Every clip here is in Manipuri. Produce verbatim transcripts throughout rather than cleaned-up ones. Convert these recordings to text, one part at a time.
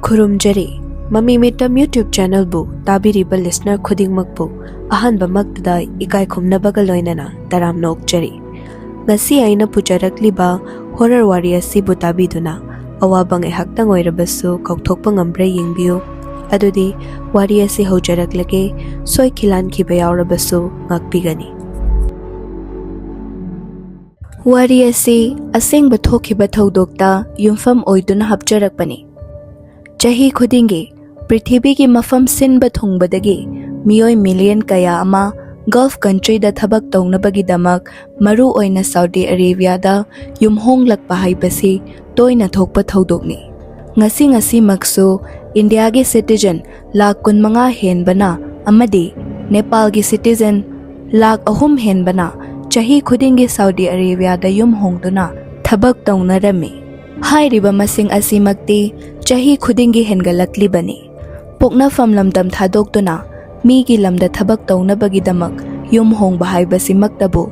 ꯈꯨꯔꯨꯝꯖꯔꯤ꯫ ꯃꯃꯤ ꯃꯤꯇꯝ YouTube channelꯕꯨ ꯇꯥꯕꯤꯔꯤꯕ listener ꯈꯨꯗꯤꯡꯃꯛꯄꯨ ꯑꯍꯥꯟꯕꯃꯛꯇꯗ ꯏꯀꯥꯏ ꯈꯨꯝꯅꯕꯒ ꯂꯣꯏꯅꯅ ꯇꯔꯥꯝꯅ ꯑꯣꯛꯆꯔꯤ꯫ ꯉꯁꯤ ꯑꯩꯅ ꯄꯨꯖꯔꯛꯂꯤꯕ horror ꯋꯥꯔꯤ ꯑꯁꯤꯕꯨ ꯇꯥꯕꯤꯗꯨꯅ ꯑꯋꯥꯕ ꯉꯥꯏꯍꯥꯛꯇꯪ ꯑꯣꯏꯔꯕꯁꯨ ꯀꯥꯎꯊꯣꯛꯄ ꯉꯝꯕ꯭ꯔꯥ ꯌꯦꯡꯕꯤꯌꯨ꯫ ꯑꯗꯨꯗꯤ ꯋꯥꯔꯤ ꯑꯁꯤ ꯍꯧꯖꯔꯛꯂꯒꯦ꯫ ꯁꯣꯏꯈꯤ ꯂꯥꯟꯈꯤꯕ ꯌꯥꯎꯔꯕꯁꯨ ꯉꯥꯛꯄꯤꯒꯅꯤ꯫ ꯋꯥꯔꯤ ꯑꯁꯤ ꯑꯁꯦꯡꯕ ꯊꯣꯛꯈꯤꯕ ꯊꯧꯗꯣꯛꯇ ꯌꯨꯝꯐꯝ ꯑꯣꯏꯗꯨꯅ ꯍꯥꯞꯆꯔꯛꯄꯅꯤ꯫ ꯆꯍꯤ ꯈꯨꯗꯤꯡꯒꯤ ꯄ꯭ꯔꯤꯊꯤꯕꯤꯒꯤ ꯃꯐꯝ ꯁꯤꯟꯕ ꯊꯨꯡꯕꯗꯒꯤ ꯃꯤꯑꯣꯏ million ꯀꯌꯥ ꯑꯃ Gulf countryꯗ ꯊꯕꯛ ꯇꯧꯅꯕꯒꯤꯗꯃꯛ ꯃꯔꯨ ꯑꯣꯏꯅ ꯁꯥꯎꯗꯤ ꯑꯔꯦꯕꯤꯌꯥꯗ ꯌꯨꯝꯍꯣꯡꯂꯛꯄ ꯍꯥꯏꯕꯁꯤ ꯇꯣꯏꯅ ꯊꯣꯛꯄ ꯊꯧꯗꯣꯛꯅꯤ꯫ ꯉꯁꯤ ꯉꯁꯤꯃꯛꯁꯨ ꯏꯟꯗꯤꯌꯥꯒꯤ citizen ꯂꯥꯈ ꯀꯨꯟꯃꯉꯥ ꯍꯦꯟꯕꯅ ꯑꯃꯗꯤ ꯅꯦꯄꯥꯜꯒꯤ citizen ꯂꯥꯈ ꯑꯍꯨꯝ ꯍꯦꯟꯕꯅ ꯆꯍꯤ ꯈꯨꯗꯤꯡꯒꯤ ꯁꯥꯎꯗꯤ ꯑꯔꯦꯕꯤꯌꯥꯗ ꯌꯨꯝ ꯍꯣꯡꯗꯨꯅ ꯊꯕꯛ ꯇꯧꯅꯔꯝꯃꯤ꯫ ꯍꯥꯏꯔꯤꯕ ꯃꯁꯤꯡ ꯑꯁꯤꯃꯛꯇꯤ ꯆꯍꯤ ꯈꯨꯗꯤꯡꯒꯤ ꯍꯦꯟꯒꯠꯂꯛꯂꯤꯕꯅꯤ꯫ ꯄꯣꯛꯅꯐꯝ ꯂꯝꯗꯝ ꯊꯥꯗꯣꯛꯇꯨꯅ ꯃꯤꯒꯤ ꯂꯝꯗ ꯊꯕꯛ ꯇꯧꯅꯕꯒꯤꯗꯃꯛ ꯌꯨꯝ ꯍꯣꯡꯕ ꯍꯥꯏꯕꯁꯤꯃꯛꯇꯕꯨ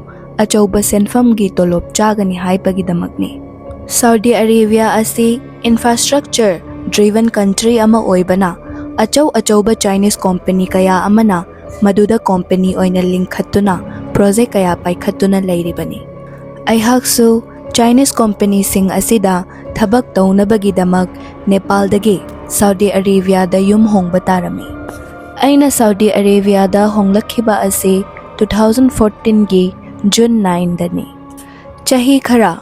ꯑꯆꯧꯕ ꯁꯦꯟꯐꯝꯒꯤ ꯇꯣꯂꯣꯞ ꯆꯥꯒꯅꯤ ꯍꯥꯏꯕꯒꯤꯗꯃꯛꯅꯤ꯫ ꯁꯥꯎꯗꯤ ꯑꯔꯦꯕꯤꯌꯥ ꯑꯁꯤ infrastructure driven country ꯑꯃ ꯑꯣꯏꯕꯅ, ꯑꯆꯧ ꯑꯆꯧꯕ Chinese company ꯀꯌꯥ ꯑꯃꯅ ꯃꯗꯨꯗ company ꯑꯣꯏꯅ ꯂꯤꯡꯈꯠꯇꯨꯅ project ꯀꯌꯥ ꯄꯥꯏꯈꯠꯇꯨꯅ ꯂꯩꯔꯤꯕꯅꯤ꯫ ꯑꯩꯍꯥꯛꯁꯨ Chinese companyꯁꯤꯡ ꯑꯁꯤꯗ ꯊꯕꯛ ꯇꯧꯅꯕꯒꯤꯗꯃꯛ ꯅꯦꯄꯥꯜꯗꯒꯤ ꯁꯥꯎꯗꯤ ꯑꯔꯦꯕꯤꯌꯥꯗ ꯌꯨꯝ ꯍꯣꯡꯕ ꯇꯥꯔꯝꯃꯤ꯫ ꯑꯩꯅ ꯁꯥꯎꯗꯤ ꯑꯔꯦꯕꯤꯌꯥꯗ ꯍꯣꯡꯂꯛꯈꯤꯕ ꯑꯁꯤ two thousand fourteenꯒꯤ June nineꯗꯅꯤ꯫ ꯆꯍꯤ ꯈꯔ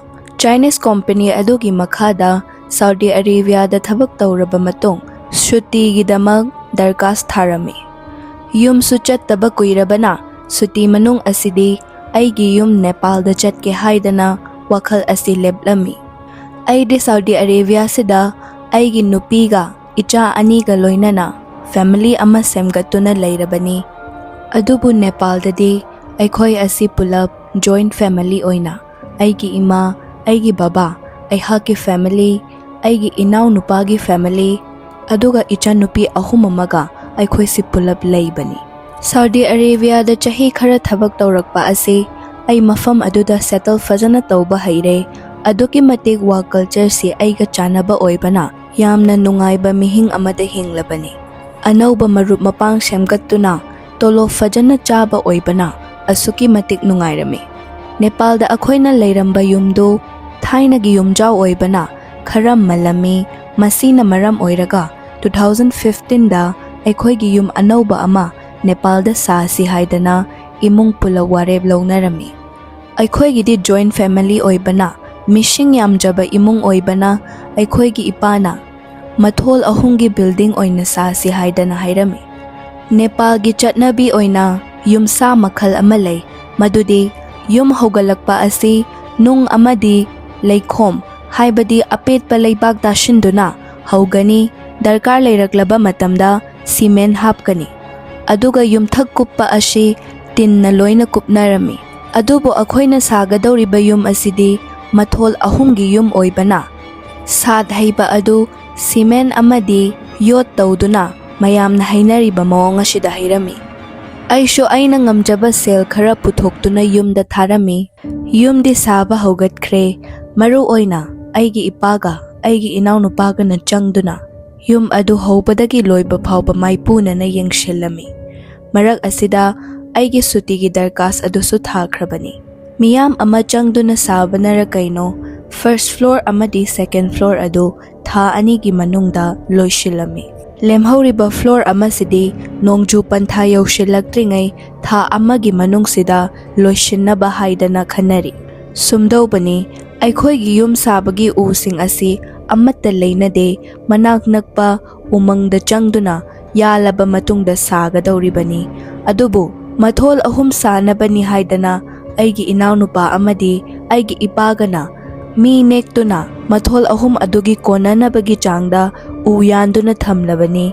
Chinese company ꯑꯗꯨꯒꯤ ꯃꯈꯥꯗ ꯁꯥꯎꯗꯤ ꯑꯔꯦꯕꯤꯌꯥꯗ ꯊꯕꯛ ꯇꯧꯔꯕ ꯃꯇꯨꯡ ꯁꯨꯇꯤꯒꯤꯗꯃꯛ ꯗꯔꯈꯥꯁ ꯊꯥꯔꯝꯃꯤ꯫ ꯌꯨꯝꯁꯨ ꯆꯠꯇꯕ ꯀꯨꯏꯔꯕꯅ ꯁꯨꯇꯤ ꯃꯅꯨꯡ ꯑꯁꯤꯗꯤ ꯑꯩꯒꯤ ꯌꯨꯝ ꯅꯦꯄꯥꯜꯗ ꯆꯠꯀꯦ ꯍꯥꯏꯗꯅ ꯋꯥꯈꯜ ꯑꯁꯤ ꯂꯦꯞꯂꯝꯃꯤ꯫ ꯑꯩꯗꯤ ꯁꯥꯎꯗꯤ ꯑꯔꯦꯕꯤꯌꯥꯁꯤꯗ ꯑꯩꯒꯤ ꯅꯨꯄꯤꯒ ꯏꯆꯥ ꯑꯅꯤꯒ ꯂꯣꯏꯅꯅ family ꯑꯃ ꯁꯦꯝꯒꯠꯇꯨꯅ ꯂꯩꯔꯕꯅꯤ꯫ ꯑꯗꯨꯕꯨ ꯅꯦꯄꯥꯜꯗꯗꯤ ꯑꯩꯈꯣꯏ ꯑꯁꯤ ꯄꯨꯂꯞ joint family ꯑꯣꯏꯅ ꯑꯩꯒꯤ ꯏꯃꯥ, ꯑꯩꯒꯤ ꯕꯕꯥ, ꯑꯩꯍꯥꯛꯀꯤ family, ꯑꯩꯒꯤ ꯏꯅꯥꯎꯅꯨꯄꯥꯒꯤ family, ꯑꯗꯨꯒ ꯏꯆꯟꯅꯨꯄꯤ ꯑꯍꯨꯝ ꯑꯃꯒ ꯑꯩꯈꯣꯏꯁꯤ ꯄꯨꯂꯞ ꯂꯩꯕꯅꯤ꯫ ꯁꯥꯎꯗꯤ ꯑꯔꯦꯕꯤꯌꯥꯗ ꯆꯍꯤ ꯈꯔ ꯊꯕꯛ ꯇꯧꯔꯛꯄ ꯑꯁꯤ ꯑꯩ ꯃꯐꯝ ꯑꯗꯨꯗ settle ꯐꯖꯅ ꯇꯧꯕ ꯍꯩꯔꯦ, ꯑꯗꯨꯛꯀꯤ ꯃꯇꯤꯛ ꯋꯥ ꯀꯜꯆꯔꯁꯤ ꯑꯩꯒ ꯆꯥꯟꯅꯕ ꯑꯣꯏꯕꯅ ꯌꯥꯝꯅ ꯅꯨꯡꯉꯥꯏꯕ ꯃꯤꯍꯤꯡ ꯑꯃꯗ ꯍꯤꯡꯂꯕꯅꯤ꯫ ꯑꯅꯧꯕ ꯃꯔꯨꯞ ꯃꯄꯥꯡ ꯁꯦꯝꯒꯠꯇꯨꯅ ꯇꯣꯂꯣꯞ ꯐꯖꯅ ꯆꯥꯕ ꯑꯣꯏꯕꯅ ꯑꯁꯨꯛꯀꯤ ꯃꯇꯤꯛ ꯅꯨꯡꯉꯥꯏꯔꯝꯃꯤ꯫ ꯅꯦꯄꯥꯜꯗ ꯑꯩꯈꯣꯏꯅ ꯂꯩꯔꯝꯕ ꯌꯨꯝꯗꯨ ꯊꯥꯏꯅꯒꯤ ꯌꯨꯝꯖꯥꯎ ꯑꯣꯏꯕꯅ ꯈꯔ ꯃꯜꯂꯝꯃꯤ꯫ ꯃꯁꯤꯅ ꯃꯔꯝ ꯑꯣꯏꯔꯒ two thousand fifteen ꯗ ꯑꯩꯈꯣꯏꯒꯤ ꯌꯨꯝ ꯑꯅꯧꯕ ꯑꯃ ꯅꯦꯄꯥꯜꯗ ꯁꯥꯁꯤ ꯍꯥꯏꯗꯅ ꯏꯃꯨꯡ ꯄꯨꯂꯞ ꯋꯥꯔꯦꯞ ꯂꯧꯅꯔꯝꯃꯤ꯫ ꯑꯩꯈꯣꯏꯒꯤꯗꯤ ꯖꯣꯏꯟ ꯐꯦꯃꯤꯂꯤ ꯑꯣꯏꯕꯅ ꯃꯤꯁꯤꯡ ꯌꯥꯝꯖꯕ ꯏꯃꯨꯡ ꯑꯣꯏꯕꯅ ꯑꯩꯈꯣꯏꯒꯤ ꯏꯄꯥꯅ ꯃꯊꯣꯜ ꯑꯍꯨꯝꯒꯤ ꯕꯤꯜꯗꯤꯡ ꯑꯣꯏꯅ ꯁꯥꯁꯤ ꯍꯥꯏꯗꯅ ꯍꯥꯏꯔꯝꯃꯤ꯫ ꯅꯦꯄꯥꯜꯒꯤ ꯆꯠꯅꯕꯤ ꯑꯣꯏꯅ ꯌꯨꯝꯁꯥ ꯃꯈꯜ ꯑꯃ ꯂꯩ, ꯃꯗꯨꯗꯤ ꯌꯨꯝ ꯍꯧꯒꯠꯂꯛꯄ ꯑꯁꯤ ꯅꯨꯡ ꯑꯃꯗꯤ ꯂꯩꯈꯣꯝ, ꯍꯥꯏꯕꯗꯤ ꯑꯄꯦꯠꯄ ꯂꯩꯕꯥꯛ ꯇꯥꯁꯤꯟꯗꯨꯅ ꯍꯧꯒꯅꯤ꯫ ꯗꯔꯀꯥꯔ ꯂꯩꯔꯛꯂꯕ ꯃꯇꯝꯗ ꯁꯤꯃꯦꯟ ꯍꯥꯞꯀꯅꯤ꯫ ꯑꯗꯨꯒ ꯌꯨꯝꯊꯛ ꯀꯨꯞꯄ ꯑꯁꯤ ꯇꯤꯟꯅ ꯂꯣꯏꯅ ꯀꯨꯞꯅꯔꯝꯃꯤ꯫ ꯑꯗꯨꯕꯨ ꯑꯩꯈꯣꯏꯅ ꯁꯥꯒꯗꯧꯔꯤꯕ ꯌꯨꯝ ꯑꯁꯤꯗꯤ ꯃꯊꯣꯜ ꯑꯍꯨꯝꯒꯤ ꯌꯨꯝ ꯑꯣꯏꯕꯅ, ꯁꯥꯠ ꯍꯩꯕ ꯑꯗꯨ ꯁꯤꯃꯦꯟ ꯑꯃꯗꯤ ꯌꯣꯠ ꯇꯧꯗꯨꯅ ꯃꯌꯥꯝꯅ ꯍꯩꯅꯔꯤꯕ ꯃꯑꯣꯡ ꯑꯁꯤꯗ ꯍꯩꯔꯝꯃꯤ꯫ ꯑꯩꯁꯨ ꯑꯩꯅ ꯉꯝꯖꯕ ꯁꯦꯜ ꯈꯔ ꯄꯨꯊꯣꯛꯇꯨꯅ ꯌꯨꯝꯗ ꯊꯥꯔꯝꯃꯤ꯫ ꯌꯨꯝꯗꯤ ꯁꯥꯕ ꯍꯧꯒꯠꯈ꯭ꯔꯦ꯫ ꯃꯔꯨ ꯑꯣꯏꯅ ꯑꯩꯒꯤ ꯏꯄꯥꯒ ꯑꯩꯒꯤ ꯏꯅꯥꯎꯅꯨꯄꯥꯒꯅ ꯆꯪꯗꯨꯅ ꯌꯨꯝ ꯑꯗꯨ ꯍꯧꯕꯗꯒꯤ ꯂꯣꯏꯕ ꯐꯥꯎꯕ ꯃꯥꯏꯄꯨꯅꯅ ꯌꯦꯡꯁꯤꯜꯂꯝꯃꯤ꯫ ꯃꯔꯛ ꯑꯁꯤꯗ ꯑꯩꯒꯤ ꯁꯨꯇꯤꯒꯤ ꯗꯔꯀꯥꯁ ꯑꯗꯨꯁꯨ ꯊꯥꯈ꯭ꯔꯕꯅꯤ꯫ ꯃꯤꯌꯥꯝ ꯑꯃ ꯆꯪꯗꯨꯅ ꯁꯥꯕꯅꯔ ꯀꯩꯅꯣ, ꯐꯥꯔꯁꯠ ꯐ꯭ꯂꯣꯔ ꯑꯃꯗꯤ ꯁꯦꯀꯦꯟꯗ ꯐ꯭ꯂꯣꯔ ꯑꯗꯨ ꯊꯥ ꯑꯅꯤꯒꯤ ꯃꯅꯨꯡꯗ ꯂꯣꯏꯁꯤꯜꯂꯝꯃꯤ꯫ ꯂꯦꯝꯍꯧꯔꯤꯕ ꯐ꯭ꯂꯣꯔ ꯑꯃꯁꯤꯗꯤ ꯅꯣꯡꯖꯨ ꯄꯟꯊꯥ ꯌꯧꯁꯤꯜꯂꯛꯇ꯭ꯔꯤꯉꯩ ꯊꯥ ꯑꯃꯒꯤ ꯃꯅꯨꯡꯁꯤꯗ ꯂꯣꯏꯁꯤꯟꯅꯕ ꯍꯥꯏꯗꯅ ꯈꯟꯅꯔꯤ꯫ ꯁꯨꯝꯗꯧꯕꯅꯤ, ꯑꯩꯈꯣꯏꯒꯤ ꯌꯨꯝ ꯁꯥꯕꯒꯤ ꯎꯁꯤꯡ ꯑꯁꯤ ꯑꯃꯠꯇ ꯂꯩꯅꯗꯦ꯫ ꯃꯅꯥꯛ ꯅꯛꯄ ꯎꯃꯪꯗ ꯆꯪꯗꯨꯅ ꯌꯥꯜꯂꯕ ꯃꯇꯨꯡꯗ ꯁꯥꯒꯗꯧꯔꯤꯕꯅꯤ꯫ ꯑꯗꯨꯕꯨ ꯃꯊꯣꯜ ꯑꯍꯨꯝ ꯁꯥꯅꯕꯅꯤ ꯍꯥꯏꯗꯅ ꯑꯩꯒꯤ ꯏꯅꯥꯎꯅꯨꯄꯥ ꯑꯃꯗꯤ ꯑꯩꯒꯤ ꯏꯄꯥꯒꯅ ꯃꯤ ꯅꯦꯛꯇꯨꯅ ꯃꯊꯣꯜ ꯑꯍꯨꯝ ꯑꯗꯨꯒꯤ ꯀꯣꯟꯅꯅꯕꯒꯤ ꯆꯥꯡꯗ ꯎ ꯌꯥꯟꯗꯨꯅ ꯊꯝꯂꯕꯅꯤ꯫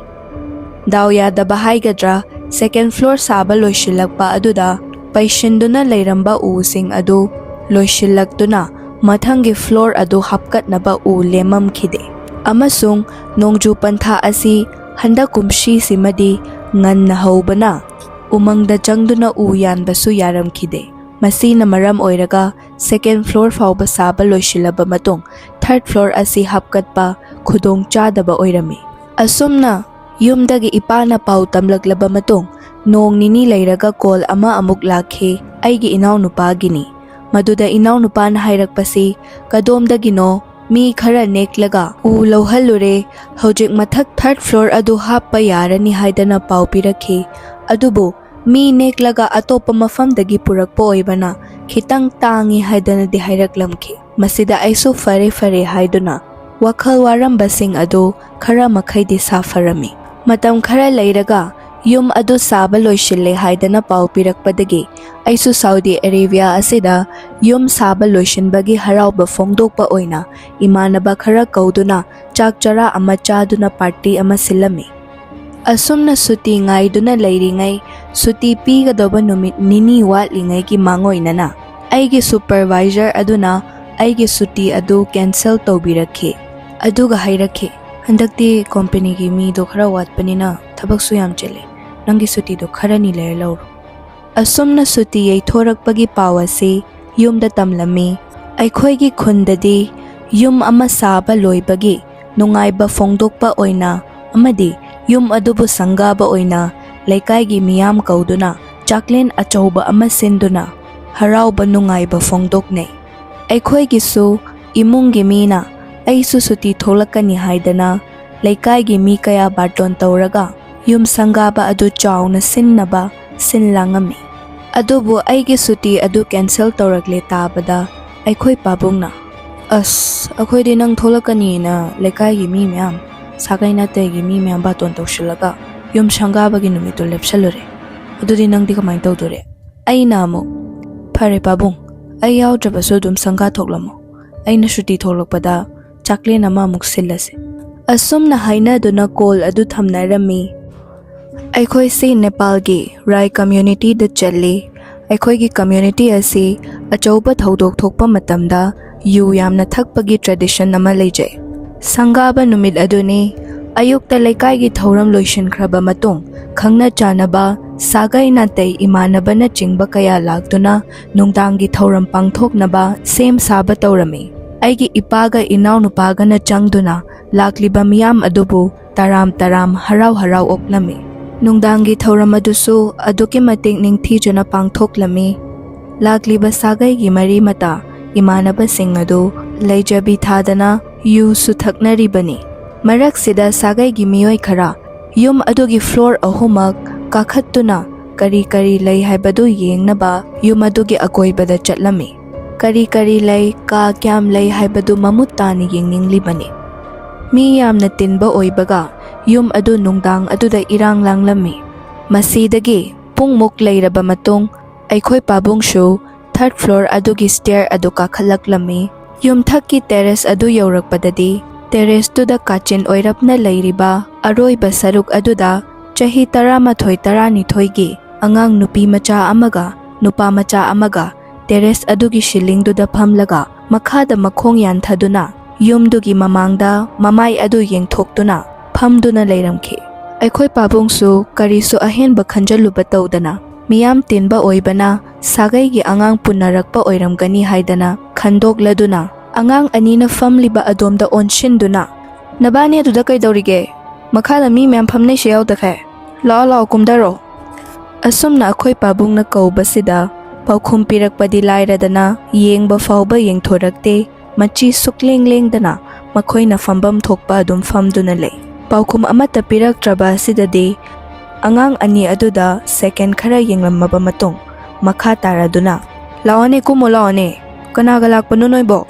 ꯗꯥꯎ ꯌꯥꯗꯕ ꯍꯥꯏꯒꯗ꯭ꯔꯥ, ꯁꯦꯀꯦꯟꯗ ꯐ꯭ꯂꯣꯔ ꯁꯥꯕ ꯂꯣꯏꯁꯤꯜꯂꯛꯄ ꯑꯗꯨꯗ ꯄꯩꯁꯤꯟꯗꯨꯅ ꯂꯩꯔꯝꯕ ꯎꯁꯤꯡ ꯑꯗꯨ ꯂꯣꯏꯁꯤꯜꯂꯛꯇꯨꯅ ꯃꯊꯪꯒꯤ ꯐ꯭ꯂꯣꯔ ꯑꯗꯨ ꯍꯥꯞꯀꯠꯅꯕ ꯎ ꯂꯦꯝꯃꯝꯈꯤꯗꯦ꯫ ꯑꯃꯁꯨꯡ ꯅꯣꯡꯖꯨ ꯄꯟꯊꯥ ꯑꯁꯤ ꯍꯟꯗꯛ ꯀꯨꯝꯁꯤꯁꯤꯃꯗꯤ ꯉꯟꯅ ꯍꯧꯕꯅ ꯎꯃꯪꯗ ꯆꯪꯗꯨꯅ ꯎ ꯌꯥꯟꯕꯁꯨ ꯌꯥꯔꯝꯈꯤꯗꯦ꯫ ꯃꯁꯤꯅ ꯃꯔꯝ ꯑꯣꯏꯔꯒ second floor ꯐꯥꯎꯕ ꯁꯥꯕ ꯂꯣꯏꯁꯤꯜꯂꯕ ꯃꯇꯨꯡ third floor ꯑꯁꯤ ꯍꯥꯞꯀꯠꯄ ꯈꯨꯗꯣꯡ ꯆꯥꯗꯕ ꯑꯣꯏꯔꯝꯃꯤ꯫ ꯑꯁꯨꯝꯅ ꯌꯨꯝꯗꯒꯤ ꯏꯄꯥꯅ ꯄꯥꯎ ꯇꯝꯂꯛꯂꯕ ꯃꯇꯨꯡ ꯅꯣꯡ ꯅꯤꯅꯤ ꯂꯩꯔꯒ call ꯑꯃ ꯑꯃꯨꯛ ꯂꯥꯛꯈꯤ꯫ ꯑꯩꯒꯤ ꯏꯅꯥꯎꯅꯨꯄꯥꯒꯤꯅꯤ꯫ ꯃꯗꯨꯗ ꯏꯅꯥꯎꯅꯨꯄꯥꯅ ꯍꯥꯏꯔꯛꯄꯁꯤ, "ꯀꯗꯣꯝꯗꯒꯤꯅꯣ? ꯃꯤ ꯈꯔ ꯅꯦꯛꯂꯒ ꯎ ꯂꯧꯍꯜꯂꯨꯔꯦ꯫ ꯍꯧꯖꯤꯛ ꯃꯊꯛ third floor ꯑꯗꯨ ꯍꯥꯞꯄ ꯌꯥꯔꯅꯤ ꯍꯥꯏꯗꯅ ꯄꯥꯎ ꯄꯤꯔꯛꯈꯤ꯫ ꯑꯗꯨꯕꯨ ꯃꯤ ꯅꯦꯛꯂꯒ ꯑꯇꯣꯞꯄ ꯃꯐꯝꯗꯒꯤ ꯄꯨꯔꯛꯄ ꯑꯣꯏꯕꯅ ꯈꯤꯇꯪ ꯇꯥꯡꯉꯤ" ꯍꯥꯏꯗꯅꯗꯤ ꯍꯥꯏꯔꯛꯂꯝꯈꯤ꯫ ꯃꯁꯤꯗ ꯑꯩꯁꯨ ꯐꯔꯦ ꯐꯔꯦ ꯍꯥꯏꯗꯨꯅ ꯋꯥꯈꯜ ꯋꯥꯔꯝꯕꯁꯤꯡ ꯑꯗꯨ ꯈꯔ ꯃꯈꯩꯗꯤ ꯁꯥꯐꯔꯝꯃꯤ꯫ ꯃꯇꯝ ꯈꯔ ꯂꯩꯔꯒ ꯌꯨꯝ ꯑꯗꯨ ꯁꯥꯕ ꯂꯣꯏꯁꯤꯜꯂꯦ ꯍꯥꯏꯗꯅ ꯄꯥꯎ ꯄꯤꯔꯛꯄꯗꯒꯤ ꯑꯩꯁꯨ ꯁꯥꯎꯗꯤ ꯑꯔꯦꯕꯤꯌꯥ ꯑꯁꯤꯗ ꯌꯨꯝ ꯁꯥꯕ ꯂꯣꯏꯁꯤꯟꯕꯒꯤ ꯍꯔꯥꯎꯕ ꯐꯣꯡꯗꯣꯛꯄ ꯑꯣꯏꯅ ꯏꯃꯥꯟꯅꯕ ꯈꯔ ꯀꯧꯗꯨꯅ ꯆꯥꯛ ꯆꯔꯥ ꯑꯃ ꯆꯥꯗꯨꯅ party ꯑꯃ ꯁꯤꯜꯂꯝꯃꯤ꯫ ꯑꯁꯨꯝꯅ ꯁꯨꯇꯤ ꯉꯥꯏꯗꯨꯅ ꯂꯩꯔꯤꯉꯩ, ꯁꯨꯇꯤ ꯄꯤꯒꯗꯧꯕ ꯅꯨꯃꯤꯠ ꯅꯤꯅꯤ ꯋꯥꯠꯂꯤꯉꯩꯒꯤ ꯃꯥꯡꯑꯣꯏꯅꯅ ꯑꯩꯒꯤ supervisor ꯑꯗꯨꯅ ꯑꯩꯒꯤ ꯁꯨꯇꯤ ꯑꯗꯨ cancel ꯇꯧꯕꯤꯔꯛꯈꯤ꯫ ꯑꯗꯨꯒ ꯍꯥꯏꯔꯛꯈꯤ, "ꯍꯟꯗꯛꯇꯤ companyꯒꯤ ꯃꯤꯗꯣ ꯈꯔ ꯋꯥꯠꯄꯅꯤꯅ ꯊꯕꯛꯁꯨ ꯌꯥꯝ ꯆꯤꯜꯂꯤ꯫ ꯅꯪꯒꯤ ꯁꯨꯇꯤꯗꯣ ꯈꯔꯅꯤ ꯂꯩꯔ ꯂꯧꯔꯣ꯫" ꯑꯁꯨꯝꯅ ꯁꯨꯇꯤ ꯌꯩꯊꯣꯔꯛꯄꯒꯤ ꯄꯥꯎ ꯑꯁꯤ ꯌꯨꯝꯗ ꯇꯝꯂꯝꯃꯤ꯫ ꯑꯩꯈꯣꯏꯒꯤ ꯈꯨꯟꯗꯗꯤ ꯌꯨꯝ ꯑꯃ ꯁꯥꯕ ꯂꯣꯏꯕꯒꯤ ꯅꯨꯡꯉꯥꯏꯕ ꯐꯣꯡꯗꯣꯛꯄ ꯑꯣꯏꯅ ꯑꯃꯗꯤ ꯌꯨꯝ ꯑꯗꯨꯕꯨ ꯁꯪꯒꯥꯕ ꯑꯣꯏꯅ ꯂꯩꯀꯥꯏꯒꯤ ꯃꯤꯌꯥꯝ ꯀꯧꯗꯨꯅ ꯆꯥꯛꯂꯦꯟ ꯑꯆꯧꯕ ꯑꯃ ꯁꯤꯟꯗꯨꯅ ꯍꯔꯥꯎꯕ ꯅꯨꯡꯉꯥꯏꯕ ꯐꯣꯡꯗꯣꯛꯅꯩ꯫ ꯑꯩꯈꯣꯏꯒꯤꯁꯨ ꯏꯃꯨꯡꯒꯤ ꯃꯤꯅ ꯑꯩꯁꯨ ꯁꯨꯇꯤ ꯊꯣꯛꯂꯛꯀꯅꯤ ꯍꯥꯏꯗꯅ ꯂꯩꯀꯥꯏꯒꯤ ꯃꯤ ꯀꯌꯥ ꯕꯥꯔꯇꯣꯟ ꯇꯧꯔꯒ ꯌꯨꯝ ꯁꯪꯒꯥꯕ ꯑꯗꯨ ꯆꯥꯎꯅ ꯁꯤꯟꯅꯕ ꯁꯤꯟ ꯂꯥꯡꯉꯝꯃꯤ꯫ ꯑꯗꯨꯕꯨ ꯑꯩꯒꯤ ꯁꯨꯇꯤ ꯑꯗꯨ cancel ꯇꯧꯔꯛꯂꯦ ꯇꯥꯕꯗ ꯑꯩꯈꯣꯏ ꯄꯥꯕꯨꯡꯅ, "ꯑꯁ, ꯑꯩꯈꯣꯏꯗꯤ ꯅꯪ ꯊꯣꯛꯂꯛꯀꯅꯤꯅ ꯂꯩꯀꯥꯏꯒꯤ ꯃꯤ ꯃꯌꯥꯝ, ꯁꯥꯒꯩ ꯅꯥꯇꯩꯒꯤ ꯃꯤ ꯃꯌꯥꯝ ꯕꯥꯇꯣꯟ ꯇꯧꯁꯤꯜꯂꯒ ꯌꯨꯝ ꯁꯪꯒꯥꯕꯒꯤ ꯅꯨꯃꯤꯠꯇꯨ ꯂꯦꯞꯁꯜꯂꯨꯔꯦ꯫ ꯑꯗꯨꯗꯤ ꯅꯪꯗꯤ ꯀꯃꯥꯏꯅ ꯇꯧꯗꯣꯔꯤ?" ꯑꯩꯅ ꯑꯃꯨꯛ, "ꯐꯔꯦ ꯄꯥꯕꯨꯡ, ꯑꯩ ꯌꯥꯎꯗ꯭ꯔꯕꯁꯨ ꯑꯗꯨꯝ ꯁꯪꯒꯥ ꯊꯣꯛꯂꯝꯃꯣ꯫ ꯑꯩꯅ ꯁꯨꯇꯤ ꯊꯣꯛꯂꯛꯄꯗ ꯆꯥꯛꯂꯦꯟ ꯑꯃ ꯑꯃꯨꯛ ꯁꯤꯜꯂꯁꯤ꯫" ꯑꯁꯨꯝꯅ ꯍꯥꯏꯅꯗꯨꯅ call ꯑꯗꯨ ꯊꯝꯅꯔꯝꯃꯤ꯫ ꯑꯩꯈꯣꯏꯁꯤ ꯅꯦꯄꯥꯜꯒꯤ ꯔꯥꯏ communityꯗ ꯆꯜꯂꯤ꯫ ꯑꯩꯈꯣꯏꯒꯤ community ꯑꯁꯤ ꯑꯆꯧꯕ ꯊꯧꯗꯣꯛ ꯊꯣꯛꯄ ꯃꯇꯝꯗ ꯌꯨ ꯌꯥꯝꯅ ꯊꯛꯄꯒꯤ tradition ꯑꯃ ꯂꯩꯖꯩ꯫ ꯁꯪꯒꯥꯕ ꯅꯨꯃꯤꯠ ꯑꯗꯨꯅꯤ꯫ ꯑꯌꯨꯛꯇ ꯂꯩꯀꯥꯏꯒꯤ ꯊꯧꯔꯝ ꯂꯣꯏꯁꯤꯟꯈ꯭ꯔꯕ ꯃꯇꯨꯡ, ꯈꯪꯅ ꯆꯥꯟꯅꯕ, ꯁꯥꯒꯩ ꯅꯥꯇꯩ ꯏꯃꯥꯟꯅꯕꯅꯆꯤꯡꯕ ꯀꯌꯥ ꯂꯥꯛꯇꯨꯅ ꯅꯨꯡꯗꯥꯡꯒꯤ ꯊꯧꯔꯝ ꯄꯥꯡꯊꯣꯛꯅꯕ ꯁꯦꯝ ꯁꯥꯕ ꯇꯧꯔꯝꯃꯤ꯫ ꯑꯩꯒꯤ ꯏꯄꯥꯒ ꯏꯅꯥꯎꯅꯨꯄꯥꯒꯅ ꯆꯪꯗꯨꯅ ꯂꯥꯛꯂꯤꯕ ꯃꯤꯌꯥꯝ ꯑꯗꯨꯕꯨ ꯇꯔꯥꯝ ꯇꯔꯥꯝ ꯍꯔꯥꯎ ꯍꯔꯥꯎ ꯑꯣꯛꯂꯝꯃꯤ꯫ ꯅꯨꯡꯗꯥꯡꯒꯤ ꯊꯧꯔꯝ ꯑꯗꯨꯁꯨ ꯑꯗꯨꯛꯀꯤ ꯃꯇꯤꯛ ꯅꯤꯡꯊꯤꯖꯅ ꯄꯥꯡꯊꯣꯛꯂꯝꯃꯤ꯫ ꯂꯥꯛꯂꯤꯕ ꯁꯥꯒꯩꯒꯤ ꯃꯔꯤ ꯃꯇꯥ ꯏꯃꯥꯟꯅꯕꯁꯤꯡ ꯑꯗꯨ ꯂꯩꯖꯕꯤ ꯊꯥꯗꯅ ꯌꯨꯁꯨ ꯊꯛꯅꯔꯤꯕꯅꯤ꯫ ꯃꯔꯛꯁꯤꯗ ꯁꯥꯒꯩꯒꯤ ꯃꯤꯑꯣꯏ ꯈꯔ ꯌꯨꯝ ꯑꯗꯨꯒꯤ ꯐ꯭ꯂꯣꯔ ꯑꯍꯨꯝꯃꯛ ꯀꯥꯈꯠꯇꯨꯅ ꯀꯔꯤ ꯀꯔꯤ ꯂꯩ ꯍꯥꯏꯕꯗꯨ ꯌꯦꯡꯅꯕ ꯌꯨꯝ ꯑꯗꯨꯒꯤ ꯑꯀꯣꯏꯕꯗ ꯆꯠꯂꯝꯃꯤ꯫ ꯀꯔꯤ ꯀꯔꯤ ꯂꯩ, ꯀꯥ ꯀꯌꯥꯝ ꯂꯩ ꯍꯥꯏꯕꯗꯨ ꯃꯃꯨꯠ ꯇꯥꯅ ꯌꯦꯡꯅꯤꯡꯂꯤꯕꯅꯤ꯫ ꯃꯤ ꯌꯥꯝꯅ ꯇꯤꯟꯕ ꯑꯣꯏꯕꯒ ꯌꯨꯝ ꯑꯗꯨ ꯅꯨꯡꯗꯥꯡ ꯑꯗꯨꯗ ꯏꯔꯥꯡ ꯂꯥꯡꯂꯝꯃꯤ꯫ ꯃꯁꯤꯗꯒꯤ ꯄꯨꯡꯃꯨꯛ ꯂꯩꯔꯕ ꯃꯇꯨꯡ, ꯑꯩꯈꯣꯏ ꯄꯥꯕꯨꯡꯁꯨ ꯊꯥꯔꯠ ꯐ꯭ꯂꯣꯔ ꯑꯗꯨꯒꯤ ꯁ꯭ꯇꯦꯌꯔ ꯑꯗꯨ ꯀꯥꯈꯠꯂꯛꯂꯝꯃꯤ꯫ ꯌꯨꯝꯊꯛꯀꯤ ꯇꯦꯔꯦꯁ ꯑꯗꯨ ꯌꯧꯔꯛꯄꯗꯗꯤ, ꯇꯦꯔꯦꯁꯇꯨꯗ ꯀꯥꯆꯤꯟ ꯑꯣꯏꯔꯞꯅ ꯂꯩꯔꯤꯕ ꯑꯔꯣꯏꯕ ꯁꯔꯨꯛ ꯑꯗꯨꯗ ꯆꯍꯤ ꯇꯔꯥꯃꯥꯊꯣꯏ ꯇꯔꯥꯅꯤꯊꯣꯏꯒꯤ ꯑꯉꯥꯡ ꯅꯨꯄꯤ ꯃꯆꯥ ꯑꯃꯒ ꯅꯨꯄꯥ ꯃꯆꯥ ꯑꯃꯒ ꯇꯦꯔꯦꯁ ꯑꯗꯨꯒꯤ ꯁꯤꯂꯤꯡꯗꯨꯗ ꯐꯝꯂꯒ ꯃꯈꯥꯗ ꯃꯈꯣꯡ ꯌꯥꯟꯊꯗꯨꯅ ꯌꯨꯝꯗꯨꯒꯤ ꯃꯃꯥꯡꯗ ꯃꯃꯥꯏ ꯑꯗꯨ ꯌꯦꯡꯊꯣꯛꯇꯨꯅ ꯐꯝꯗꯨꯅ ꯂꯩꯔꯝꯈꯤ꯫ ꯑꯩꯈꯣꯏ ꯄꯥꯕꯨꯡꯁꯨ ꯀꯔꯤꯁꯨ ꯑꯍꯦꯟꯕ ꯈꯟꯖꯜꯂꯨꯕ ꯇꯧꯗꯅ, ꯃꯤꯌꯥꯝ ꯇꯤꯟꯕ ꯑꯣꯏꯕꯅ ꯁꯥꯒꯩꯒꯤ ꯑꯉꯥꯡ ꯄꯨꯟꯅꯔꯛꯄ ꯑꯣꯏꯔꯝꯒꯅꯤ ꯍꯥꯏꯗꯅ ꯈꯟꯗꯣꯛꯂꯗꯨꯅ, ꯑꯉꯥꯡ ꯑꯅꯤꯅ ꯐꯝꯂꯤꯕ ꯑꯗꯣꯝꯗ ꯑꯣꯟꯁꯤꯟꯗꯨꯅ, "ꯅꯕꯥꯅꯤ ꯑꯗꯨꯗ ꯀꯩꯗꯧꯔꯤꯒꯦ? ꯃꯈꯥꯗ ꯃꯤ ꯃꯌꯥꯝ ꯐꯝꯅꯩꯁꯦ ꯌꯥꯎꯗꯈꯩ꯫ ꯂꯥꯛꯑꯣ, ꯂꯥꯛꯑꯣ, ꯀꯨꯝꯊꯔꯣ꯫" ꯑꯁꯨꯝꯅ ꯑꯩꯈꯣꯏ ꯄꯥꯕꯨꯡꯅ ꯀꯧꯕꯁꯤꯗ ꯄꯥꯎꯈꯨꯝ ꯄꯤꯔꯛꯄꯗꯤ ꯂꯥꯏꯔꯗꯅ, ꯌꯦꯡꯕ ꯐꯥꯎꯕ ꯌꯦꯡꯊꯣꯔꯛꯇꯦ꯫ ꯃꯆꯤ ꯁꯨꯛꯂꯦꯡ ꯂꯦꯡꯗꯅ ꯃꯈꯣꯏꯅ ꯐꯝꯐꯝ ꯊꯣꯛꯄ ꯑꯗꯨꯝ ꯐꯝꯗꯨꯅ ꯂꯩ꯫ ꯄꯥꯎꯈꯨꯝ ꯑꯃꯠꯇ ꯄꯤꯔꯛꯇ꯭ꯔꯕ ꯑꯁꯤꯗꯗꯤ ꯑꯉꯥꯡ ꯑꯅꯤ ꯑꯗꯨꯗ ꯁꯦꯀꯦꯟ ꯈꯔ ꯌꯦꯡꯂꯝꯃꯕ ꯃꯇꯨꯡ, ꯃꯈꯥ ꯇꯥꯔꯗꯨꯅ, "ꯂꯥꯛꯑꯣꯅꯦ, ꯀꯨꯝꯃꯣ ꯂꯥꯛꯑꯣꯅꯦ, ꯀꯅꯥꯒ ꯂꯥꯛꯄꯅꯣ ꯅꯣꯏꯕꯣ?"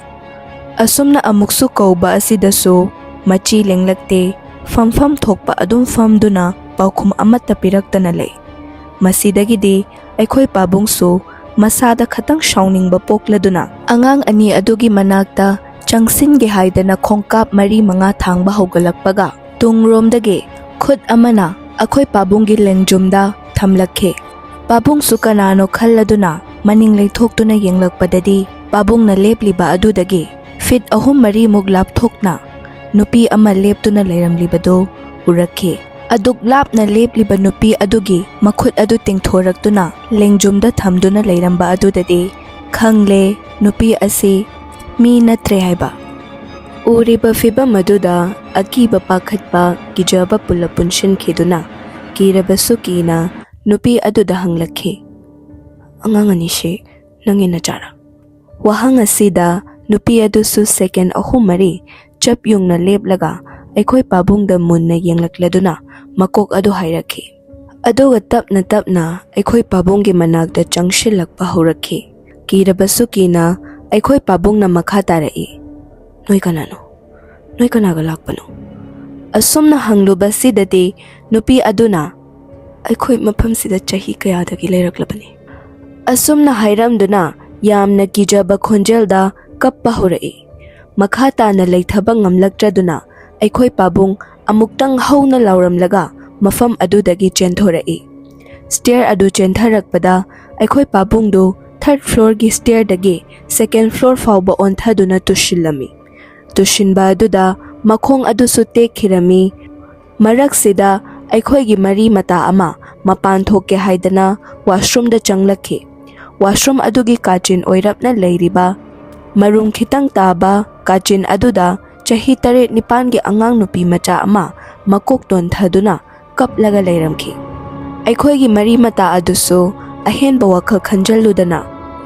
ꯑꯁꯨꯝꯅ ꯑꯃꯨꯛꯁꯨ ꯀꯧꯕ ꯑꯁꯤꯗꯁꯨ ꯃꯆꯤ ꯂꯦꯡꯂꯛꯇꯦ, ꯐꯝꯐꯝ ꯊꯣꯛꯄ ꯑꯗꯨꯝ ꯐꯝꯗꯨꯅ ꯄꯥꯎꯈꯨꯝ ꯑꯃꯠꯇ ꯄꯤꯔꯛꯇꯅ ꯂꯩ꯫ ꯃꯁꯤꯗꯒꯤꯗꯤ ꯑꯩꯈꯣꯏ ꯄꯥꯕꯨꯡꯁꯨ ꯃꯁꯥꯗ ꯈꯇꯪ ꯁꯥꯎꯅꯤꯡꯕ ꯄꯣꯛꯂꯗꯨꯅ, ꯑꯉꯥꯡ ꯑꯅꯤ ꯑꯗꯨꯒꯤ ꯃꯅꯥꯛꯇ ꯆꯪꯁꯤꯟꯒꯦ ꯍꯥꯏꯗꯅ ꯈꯣꯡꯀꯥꯞ ꯃꯔꯤ ꯃꯉꯥ ꯊꯥꯡꯕ ꯍꯧꯒꯠꯂꯛꯄꯒ, ꯇꯨꯡꯔꯣꯝꯗꯒꯤ ꯈꯨꯠ ꯑꯃꯅ ꯑꯩꯈꯣꯏ ꯄꯥꯕꯨꯡꯒꯤ ꯂꯦꯡꯖꯨꯝꯗ ꯊꯝꯂꯛꯈꯤ꯫ ꯄꯥꯕꯨꯡꯁꯨ ꯀꯅꯥꯅꯣ ꯈꯜꯂꯗꯨꯅ ꯃꯅꯤꯡ ꯂꯩꯊꯣꯛꯇꯨꯅ ꯌꯦꯡꯂꯛꯄꯗꯗꯤ, ꯄꯥꯕꯨꯡꯅ ꯂꯦꯞꯂꯤꯕ ꯑꯗꯨꯗꯒꯤ ꯐꯤꯠ ꯑꯍꯨꯝ ꯃꯔꯤꯃꯨꯛ ꯂꯥꯞꯊꯣꯛꯅ ꯅꯨꯄꯤ ꯑꯃ ꯂꯦꯞꯇꯨꯅ ꯂꯩꯔꯝꯂꯤꯕꯗꯨ ꯎꯔꯛꯈꯤ꯫ ꯑꯗꯨꯛ ꯂꯥꯞꯅ ꯂꯦꯞꯂꯤꯕ ꯅꯨꯄꯤ ꯑꯗꯨꯒꯤ ꯃꯈꯨꯠ ꯑꯗꯨ ꯇꯤꯡꯊꯣꯔꯛꯇꯨꯅ ꯂꯦꯡꯖꯨꯝꯗ ꯊꯝꯗꯨꯅ ꯂꯩꯔꯝꯕ ꯑꯗꯨꯗꯗꯤ ꯈꯪꯂꯦ, ꯅꯨꯄꯤ ꯑꯁꯤ ꯃꯤ ꯅꯠꯇ꯭ꯔꯦ ꯍꯥꯏꯕ꯫ ꯎꯔꯤꯕ ꯐꯤꯚꯝ ꯑꯗꯨꯗ ꯑꯀꯤꯕ, ꯄꯥꯈꯠꯄ, ꯀꯤꯖꯕ ꯄꯨꯂꯞ ꯄꯨꯟꯁꯤꯟꯈꯤꯗꯨꯅ ꯀꯤꯔꯕꯁꯨ ꯀꯤꯅ ꯅꯨꯄꯤ ꯑꯗꯨꯗ ꯍꯪꯂꯛꯈꯤ, "ꯑꯉꯥꯡ ꯑꯅꯤꯁꯤ ꯅꯪꯒꯤ ꯅꯆꯥꯔꯥ?" ꯋꯥꯍꯪ ꯑꯁꯤꯗ ꯅꯨꯄꯤ ꯑꯗꯨꯁꯨ ꯁꯦꯀꯦꯟ ꯑꯍꯨꯝ ꯃꯔꯤ ꯆꯞ ꯌꯨꯡꯅ ꯂꯦꯞꯂꯒ ꯑꯩꯈꯣꯏ ꯄꯥꯕꯨꯡꯗ ꯃꯨꯟꯅ ꯌꯦꯡꯂꯛꯂꯗꯨꯅ ꯃꯀꯣꯛ ꯑꯗꯨ ꯍꯥꯏꯔꯛꯈꯤ꯫ ꯑꯗꯨꯒ ꯇꯞꯅ ꯇꯞꯅ ꯑꯩꯈꯣꯏ ꯄꯥꯕꯨꯡꯒꯤ ꯃꯅꯥꯛꯇ ꯆꯪꯁꯤꯜꯂꯛꯄ ꯍꯧꯔꯛꯈꯤ꯫ ꯀꯤꯔꯕꯁꯨ ꯀꯤꯅ ꯑꯩꯈꯣꯏ ꯄꯥꯕꯨꯡꯅ ꯃꯈꯥ ꯇꯥꯔꯛꯏ, "ꯅꯣꯏ ꯀꯅꯥꯅꯣ? ꯅꯣꯏ ꯀꯅꯥꯒ ꯂꯥꯛꯄꯅꯣ?" ꯑꯁꯨꯝꯅ ꯍꯪꯂꯨꯕꯁꯤꯗꯗꯤ ꯅꯨꯄꯤ ꯑꯗꯨꯅ, "ꯑꯩꯈꯣꯏ ꯃꯐꯝꯁꯤꯗ ꯆꯍꯤ ꯀꯌꯥꯗꯒꯤ ꯂꯩꯔꯛꯂꯕꯅꯤ"꯫ ꯑꯁꯨꯝꯅ ꯍꯥꯏꯔꯝꯗꯨꯅ ꯌꯥꯝꯅ ꯀꯤꯖꯕ ꯈꯣꯟꯖꯦꯜꯗ ꯀꯞꯄ ꯍꯧꯔꯛꯏ꯫ ꯃꯈꯥ ꯇꯥꯅ ꯂꯩꯊꯕ ꯉꯝꯂꯛꯇ꯭ꯔꯗꯨꯅ ꯑꯩꯈꯣꯏ ꯄꯥꯕꯨꯡ ꯑꯃꯨꯛꯇꯪ ꯍꯧꯅ ꯂꯥꯎꯔꯝꯂꯒ ꯃꯐꯝ ꯑꯗꯨꯗꯒꯤ ꯆꯦꯟꯊꯣꯔꯛꯏ꯫ ꯁ꯭ꯇꯦꯌꯔ ꯑꯗꯨ ꯆꯦꯟꯊꯔꯛꯄꯗ ꯑꯩꯈꯣꯏ ꯄꯥꯕꯨꯡꯗꯨ ꯊꯔꯗ ꯐ꯭ꯂꯣꯔꯒꯤ ꯁ꯭ꯇꯦꯌꯔꯗꯒꯤ ꯁꯦꯀꯦꯟ ꯐ꯭ꯂꯣꯔ ꯐꯥꯎꯕ ꯑꯣꯟꯊꯗꯨꯅ ꯇꯨꯁꯤꯜꯂꯝꯃꯤ꯫ ꯇꯨꯁꯤꯟꯕ ꯑꯗꯨꯗ ꯃꯈꯣꯡ ꯑꯗꯨꯁꯨ ꯇꯦꯛꯈꯤꯔꯝꯃꯤ꯫ ꯃꯔꯛꯁꯤꯗ ꯑꯩꯈꯣꯏꯒꯤ ꯃꯔꯤ ꯃꯇꯥ ꯑꯃ ꯃꯄꯥꯟ ꯊꯣꯛꯀꯦ ꯍꯥꯏꯗꯅ ꯋꯥꯁꯔꯨꯝꯗ ꯆꯪꯂꯛꯈꯤ꯫ ꯋꯥꯁꯔꯨꯝ ꯑꯗꯨꯒꯤ ꯀꯥꯆꯤꯟ ꯑꯣꯏꯔꯞꯅ ꯂꯩꯔꯤꯕ ꯃꯔꯨꯝ ꯈꯤꯇꯪ ꯇꯥꯕ ꯀꯥꯆꯤꯟ ꯑꯗꯨꯗ ꯆꯍꯤ ꯇꯔꯦꯠ ꯅꯤꯄꯥꯟꯒꯤ ꯑꯉꯥꯡ ꯅꯨꯄꯤ ꯃꯆꯥ ꯑꯃ ꯃꯀꯣꯛ ꯇꯣꯟꯊꯗꯨꯅ ꯀꯞꯂꯒ ꯂꯩꯔꯝꯈꯤ꯫ ꯑꯩꯈꯣꯏꯒꯤ ꯃꯔꯤ ꯃꯇꯥ ꯑꯗꯨꯁꯨ ꯑꯍꯦꯟꯕ ꯋꯥꯈꯜ ꯈꯟꯖꯜꯂꯨꯗꯅ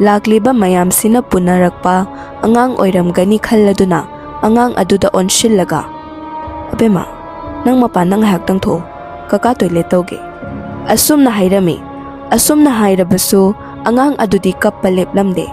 ꯂꯥꯛꯂꯤꯕ ꯃꯌꯥꯝꯁꯤꯅ ꯄꯨꯅꯔꯛꯄ ꯑꯉꯥꯡ ꯑꯣꯏꯔꯝꯒꯅꯤ ꯈꯜꯂꯗꯨꯅ ꯑꯉꯥꯡ ꯑꯗꯨꯗ ꯑꯣꯟꯁꯤꯜꯂꯒ, "ꯑꯕꯦꯝꯃ, ꯅꯪ ꯃꯄꯥꯟꯗ ꯉꯥꯏꯍꯥꯛꯇꯪ ꯊꯣꯛꯎ, ꯀꯀꯥ ꯇꯣꯏꯂꯦꯠ ꯇꯧꯒꯦ"꯫ ꯑꯁꯨꯝꯅ ꯍꯥꯏꯔꯝꯃꯤ꯫ ꯑꯁꯨꯝꯅ ꯍꯥꯏꯔꯕꯁꯨ ꯑꯉꯥꯡ ꯑꯗꯨꯗꯤ ꯀꯞꯄ ꯂꯦꯞꯂꯝꯗꯦ꯫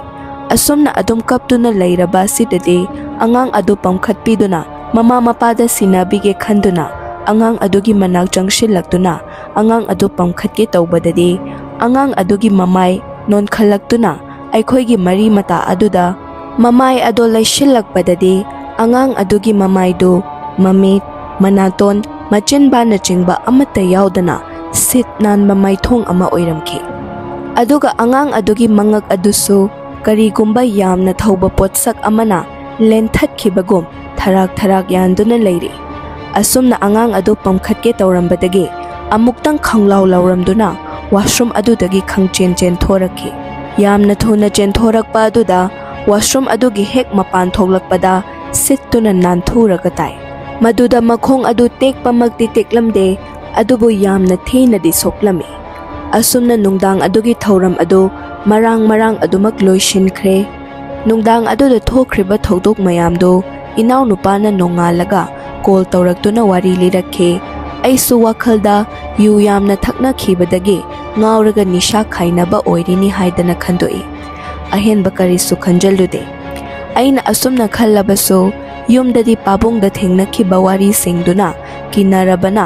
ꯑꯁꯨꯝꯅ ꯑꯗꯨꯝ ꯀꯞꯇꯨꯅ ꯂꯩꯔꯕ ꯑꯁꯤꯗꯗꯤ ꯑꯉꯥꯡ ꯑꯗꯨ ꯄꯝꯈꯠꯄꯤꯗꯨꯅ ꯃꯃꯥ ꯃꯄꯥꯗ ꯁꯤꯟꯅꯕꯤꯒꯦ ꯈꯟꯗꯨꯅ ꯑꯉꯥꯡ ꯑꯗꯨꯒꯤ ꯃꯅꯥꯛ ꯆꯪꯁꯤꯜꯂꯛꯇꯨꯅ ꯑꯉꯥꯡ ꯑꯗꯨ ꯄꯝꯈꯠꯀꯦ ꯇꯧꯕꯗꯗꯤ ꯑꯉꯥꯡ ꯑꯗꯨꯒꯤ ꯃꯃꯥꯏ ꯅꯣꯟꯈꯠꯂꯛꯇꯨꯅ ꯑꯩꯈꯣꯏꯒꯤ ꯃꯔꯤ ꯃꯇꯥ ꯑꯗꯨꯗ ꯃꯃꯥꯏ ꯑꯗꯣ ꯂꯩꯁꯤꯜꯂꯛꯄꯗꯗꯤ ꯑꯉꯥꯡ ꯑꯗꯨꯒꯤ ꯃꯃꯥꯏꯗꯨ ꯃꯃꯤꯠ, ꯃꯅꯥꯇꯣꯟ, ꯃꯆꯤꯟꯕꯥꯅꯆꯤꯡꯕ ꯑꯃꯠꯇ ꯌꯥꯎꯗꯅ ꯁꯤꯠ ꯅꯥꯟꯕ ꯃꯥꯏꯊꯣꯡ ꯑꯃ ꯑꯣꯏꯔꯝꯈꯤ꯫ ꯑꯗꯨꯒ ꯑꯉꯥꯡ ꯑꯗꯨꯒꯤ ꯃꯉꯛ ꯑꯗꯨꯁꯨ ꯀꯔꯤꯒꯨꯝꯕ ꯌꯥꯝꯅ ꯊꯧꯕ ꯄꯣꯠꯁꯛ ꯑꯃꯅ ꯂꯦꯟꯊꯠꯈꯤꯕꯒꯨꯝ ꯊꯔꯥꯛ ꯊꯔꯥꯛ ꯌꯥꯟꯗꯨꯅ ꯂꯩꯔꯤ꯫ ꯑꯁꯨꯝꯅ ꯑꯉꯥꯡ ꯑꯗꯨ ꯄꯝꯈꯠꯀꯦ ꯇꯧꯔꯝꯕꯗꯒꯤ ꯑꯃꯨꯛꯇꯪ ꯈꯪꯂꯥꯎ ꯂꯥꯎꯔꯝꯗꯨꯅ washroom ꯑꯗꯨꯗꯒꯤ ꯈꯪꯆꯦꯟ ꯆꯦꯟꯊꯣꯔꯛꯈꯤ꯫ ꯌꯥꯝꯅ ꯊꯨꯅ ꯆꯦꯟꯊꯣꯔꯛꯄ ꯑꯗꯨꯗ washroom ꯑꯗꯨꯒꯤ ꯍꯦꯛ ꯃꯄꯥꯟ ꯊꯣꯛꯂꯛꯄꯗ ꯁꯤꯠꯇꯨꯅ ꯅꯥꯟꯊꯨꯔꯒ ꯇꯥꯏ꯫ ꯃꯗꯨꯗ ꯃꯈꯣꯡ ꯑꯗꯨ ꯇꯦꯛꯄꯃꯛꯇꯤ ꯇꯦꯛꯂꯝꯗꯦ, ꯑꯗꯨꯕꯨ ꯌꯥꯝꯅ ꯊꯤꯅꯗꯤ ꯁꯣꯛꯂꯝꯃꯤ꯫ ꯑꯁꯨꯝꯅ ꯅꯨꯡꯗꯥꯡ ꯑꯗꯨꯒꯤ ꯊꯧꯔꯝ ꯑꯗꯨ ꯃꯔꯥꯡ ꯃꯔꯥꯡ ꯑꯗꯨꯃꯛ ꯂꯣꯏꯁꯤꯟꯈ꯭ꯔꯦ꯫ ꯅꯨꯡꯗꯥꯡ ꯑꯗꯨꯗ ꯊꯣꯛꯈ꯭ꯔꯤꯕ ꯊꯧꯗꯣꯛ ꯃꯌꯥꯝꯗꯨ ꯏꯅꯥꯎꯅꯨꯄꯥꯅ ꯅꯣꯡꯉꯥꯜꯂꯒ call ꯇꯧꯔꯛꯇꯨꯅ ꯋꯥꯔꯤ ꯂꯤꯔꯛꯈꯤ꯫ ꯑꯩꯁꯨ ꯋꯥꯈꯜꯗ ꯌꯨ ꯌꯥꯝꯅ ꯊꯛꯅꯈꯤꯕꯗꯒꯤ ꯉꯥꯎꯔꯒ ꯅꯤꯁꯥ ꯈꯥꯏꯅꯕ ꯑꯣꯏꯔꯤꯅꯤ ꯍꯥꯏꯗꯅ ꯈꯟꯗꯣꯛꯏ꯫ ꯑꯍꯦꯟꯕ ꯀꯔꯤꯁꯨ ꯈꯟꯖꯜꯂꯨꯗꯦ꯫ ꯑꯩꯅ ꯑꯁꯨꯝꯅ ꯈꯜꯂꯕꯁꯨ, ꯌꯨꯝꯗꯗꯤ ꯄꯥꯕꯨꯡꯗ ꯊꯦꯡꯅꯈꯤꯕ ꯋꯥꯔꯤꯁꯤꯡꯗꯨꯅ ꯀꯤꯅꯔꯕꯅ,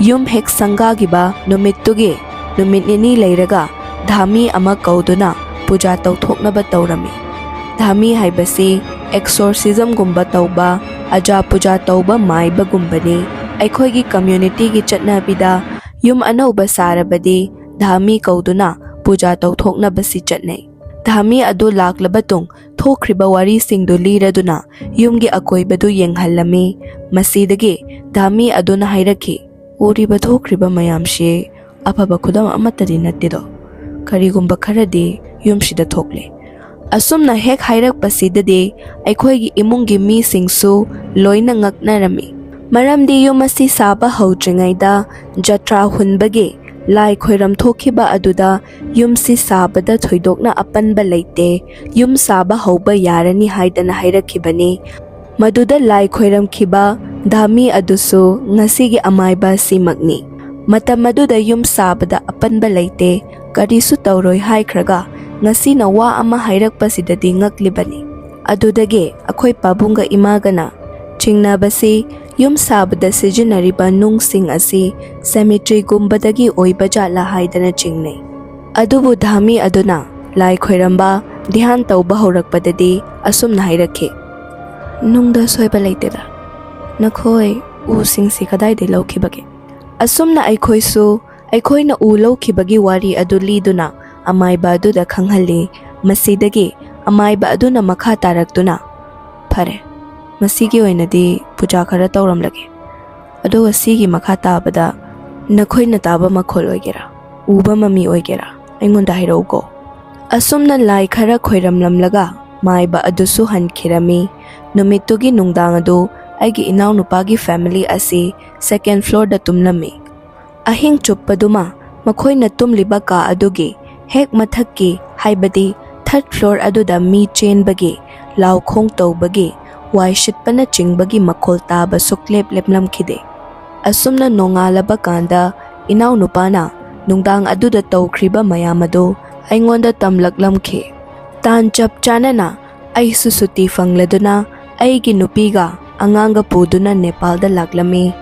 ꯌꯨꯝ ꯍꯦꯛ ꯁꯪꯒꯥꯈꯤꯕ ꯅꯨꯃꯤꯠꯇꯨꯒꯤ ꯅꯨꯃꯤꯠ ꯅꯤꯅꯤ ꯂꯩꯔꯒ ꯙꯥꯃꯤ ꯑꯃ ꯀꯧꯗꯨꯅ ꯄꯨꯖꯥ ꯇꯧꯊꯣꯛꯅꯕ ꯇꯧꯔꯝꯃꯤ꯫ ꯙꯥꯃꯤ ꯍꯥꯏꯕꯁꯤ exorcismꯒꯨꯝꯕ ꯇꯧꯕ, ꯑꯖꯥ ꯄꯨꯖꯥ ꯇꯧꯕ ꯃꯥꯏꯕꯒꯨꯝꯕꯅꯤ꯫ ꯑꯩꯈꯣꯏꯒꯤ communityꯒꯤ ꯆꯠꯅꯕꯤꯗ ꯌꯨꯝ ꯑꯅꯧꯕ ꯁꯥꯔꯕꯗꯤ ꯙꯥꯃꯤ ꯀꯧꯗꯨꯅ ꯄꯨꯖꯥ ꯇꯧꯊꯣꯛꯅꯕꯁꯤ ꯆꯠꯅꯩ꯫ ꯙꯥꯃꯤ ꯑꯗꯨ ꯂꯥꯛꯂꯕ ꯇꯨꯡ ꯊꯣꯛꯈ꯭ꯔꯤꯕ ꯋꯥꯔꯤꯁꯤꯡꯗꯨ ꯂꯤꯔꯗꯨꯅ ꯌꯨꯝꯒꯤ ꯑꯀꯣꯏꯕꯗꯨ ꯌꯦꯡꯍꯜꯂꯝꯃꯤ꯫ ꯃꯁꯤꯗꯒꯤ ꯙꯥꯃꯤ ꯑꯗꯨꯅ ꯍꯥꯏꯔꯛꯈꯤ, "ꯎꯔꯤꯕ ꯊꯣꯛꯈ꯭ꯔꯤꯕ ꯃꯌꯥꯝꯁꯤ ꯑꯐꯕ ꯈꯨꯗꯝ ꯑꯃꯠꯇꯗꯤ ꯅꯠꯇꯦꯗꯣ꯫ ꯀꯔꯤꯒꯨꯝꯕ ꯈꯔꯗꯤ ꯌꯨꯝꯁꯤꯗ ꯊꯣꯛꯂꯦ꯫" ꯑꯁꯨꯝꯅ ꯍꯦꯛ ꯍꯥꯏꯔꯛꯄꯁꯤꯗꯗꯤ ꯑꯩꯈꯣꯏꯒꯤ ꯏꯃꯨꯡꯒꯤ ꯃꯤꯁꯤꯡꯁꯨ ꯂꯣꯏꯅ ꯉꯛꯅꯔꯝꯃꯤ꯫ ꯃꯔꯝꯗꯤ ꯌꯨꯝ ꯑꯁꯤ ꯁꯥꯕ ꯍꯧꯗ꯭ꯔꯤꯉꯩꯗ ꯖꯇ꯭ꯔꯥ ꯍꯨꯟꯕꯒꯤ ꯂꯥꯏ ꯈꯣꯏꯔꯝ ꯊꯣꯛꯈꯤꯕ ꯑꯗꯨꯗ ꯌꯨꯝꯁꯤ ꯁꯥꯕꯗ ꯊꯣꯏꯗꯣꯛꯅ ꯑꯄꯟꯕ ꯂꯩꯇꯦ, ꯌꯨꯝ ꯁꯥꯕ ꯍꯧꯕ ꯌꯥꯔꯅꯤ ꯍꯥꯏꯗꯅ ꯍꯥꯏꯔꯛꯈꯤꯕꯅꯤ꯫ ꯃꯗꯨꯗ ꯂꯥꯏ ꯈꯣꯏꯔꯝꯈꯤꯕ ꯙꯥꯃꯤ ꯑꯗꯨꯁꯨ ꯉꯁꯤꯒꯤ ꯑꯃꯥꯏꯕ ꯑꯁꯤꯃꯛꯅꯤ꯫ ꯃꯇꯝ ꯑꯗꯨꯗ ꯌꯨꯝ ꯁꯥꯕꯗ ꯑꯄꯟꯕ ꯂꯩꯇꯦ, ꯀꯔꯤꯁꯨ ꯇꯧꯔꯣꯏ ꯍꯥꯏꯈ꯭ꯔꯒ ꯉꯁꯤꯅ ꯋꯥ ꯑꯃ ꯍꯥꯏꯔꯛꯄꯁꯤꯗꯗꯤ ꯉꯛꯂꯤꯕꯅꯤ꯫ ꯑꯗꯨꯗꯒꯤ ꯑꯩꯈꯣꯏ ꯄꯥꯕꯨꯡꯒ ꯏꯃꯥꯒꯅ ꯆꯤꯡꯅꯕꯁꯤ ꯌꯨꯝ ꯁꯥꯕꯗ ꯁꯤꯖꯤꯟꯅꯔꯤꯕ ꯅꯨꯡꯁꯤꯡ ꯑꯁꯤ cemeteryꯒꯨꯝꯕꯗꯒꯤ ꯑꯣꯏꯕ ꯖꯥꯠꯂꯥ ꯍꯥꯏꯗꯅ ꯆꯤꯡꯅꯩ꯫ ꯑꯗꯨꯕꯨ ꯙꯥꯃꯤ ꯑꯗꯨꯅ ꯂꯥꯏ ꯈꯣꯏꯔꯝꯕ, ꯙ꯭ꯌꯥꯟ ꯇꯧꯕ ꯍꯧꯔꯛꯄꯗꯗꯤ ꯑꯁꯨꯝꯅ ꯍꯥꯏꯔꯛꯈꯤ, "ꯅꯨꯡꯗ ꯁꯣꯏꯕ ꯂꯩꯇꯦꯗ꯫ ꯅꯈꯣꯏ ꯎꯁꯤꯡꯁꯤ ꯀꯗꯥꯏꯗꯒꯤ ꯂꯧꯈꯤꯕꯒꯦ?" ꯑꯁꯨꯝꯅ ꯑꯩꯈꯣꯏꯁꯨ ꯑꯩꯈꯣꯏꯅ ꯎ ꯂꯧꯈꯤꯕꯒꯤ ꯋꯥꯔꯤ ꯑꯗꯨ ꯂꯤꯗꯨꯅ ꯑꯃꯥꯏꯕ ꯑꯗꯨꯗ ꯈꯪꯍꯜꯂꯤ꯫ ꯃꯁꯤꯗꯒꯤ ꯑꯃꯥꯏꯕ ꯑꯗꯨꯅ ꯃꯈꯥ ꯇꯥꯔꯛꯇꯨꯅ, "ꯐꯔꯦ, ꯉꯁꯤꯒꯤ ꯑꯣꯏꯅꯗꯤ ꯄꯨꯖꯥ ꯈꯔ ꯇꯧꯔꯝꯂꯒꯦ꯫ ꯑꯗꯨꯒ ꯁꯤꯒꯤ ꯃꯈꯥ ꯇꯥꯕꯗ ꯅꯈꯣꯏꯅ ꯇꯥꯕ ꯃꯈꯣꯜ ꯑꯣꯏꯒꯦꯔꯥ, ꯎꯕ ꯃꯃꯤ ꯑꯣꯏꯒꯦꯔꯥ, ꯑꯩꯉꯣꯟꯗ ꯍꯥꯏꯔꯛꯎꯀꯣ꯫ ꯑꯁꯨꯝꯅ ꯂꯥꯏ ꯈꯔ ꯈꯣꯏꯔꯝꯂꯝꯂꯒ ꯃꯥꯏꯕ ꯑꯗꯨꯁꯨ ꯍꯟꯈꯤꯔꯝꯃꯤ꯫ ꯅꯨꯃꯤꯠꯇꯨꯒꯤ ꯅꯨꯡꯗꯥꯡ ꯑꯗꯨ ꯑꯩꯒꯤ ꯏꯅꯥꯎꯅꯨꯄꯥꯒꯤ ꯐꯦꯃꯤꯂꯤ ꯑꯁꯤ ꯁꯦꯀꯦꯟ ꯐ꯭ꯂꯣꯔꯗ ꯇꯨꯝꯂꯝꯃꯤ꯫ ꯑꯍꯤꯡ ꯆꯨꯞꯄꯗꯨꯃ ꯃꯈꯣꯏꯅ ꯇꯨꯝꯂꯤꯕ ꯀꯥ ꯑꯗꯨꯒꯤ ꯍꯦꯛ ꯃꯊꯛꯀꯤ, ꯍꯥꯏꯕꯗꯤ ꯊꯔꯗ ꯐ꯭ꯂꯣꯔ ꯑꯗꯨꯗ ꯃꯤ ꯆꯦꯟꯕꯒꯤ, ꯂꯥꯎꯈꯣꯡ ꯇꯧꯕꯒꯤ, ꯋꯥꯏ ꯁꯤꯠꯄꯅꯆꯤꯡꯕꯒꯤ ꯃꯈꯣꯜ ꯇꯥꯕ ꯁꯨꯛꯂꯦꯞ ꯂꯦꯞꯂꯝꯈꯤꯗꯦ꯫ ꯑꯁꯨꯝꯅ ꯅꯣꯡꯉꯥꯜꯂꯕ ꯀꯥꯟꯗ ꯏꯅꯥꯎꯅꯨꯄꯥꯅ ꯅꯨꯡꯗꯥꯡ ꯑꯗꯨꯗ ꯇꯧꯈ꯭ꯔꯤꯕ ꯃꯌꯥꯝ ꯑꯗꯨ ꯑꯩꯉꯣꯟꯗ ꯇꯝꯂꯛꯂꯝꯈꯤ꯫ ꯇꯥꯟ ꯆꯞ ꯆꯥꯅꯅ ꯑꯩꯁꯨ ꯁꯨꯇꯤ ꯐꯪꯂꯗꯨꯅ ꯑꯩꯒꯤ ꯅꯨꯄꯤꯒ ꯑꯉꯥꯡꯒ ꯄꯨꯗꯨꯅ ꯅꯦꯄꯥꯜꯗ ꯂꯥꯛꯂꯝꯃꯤ꯫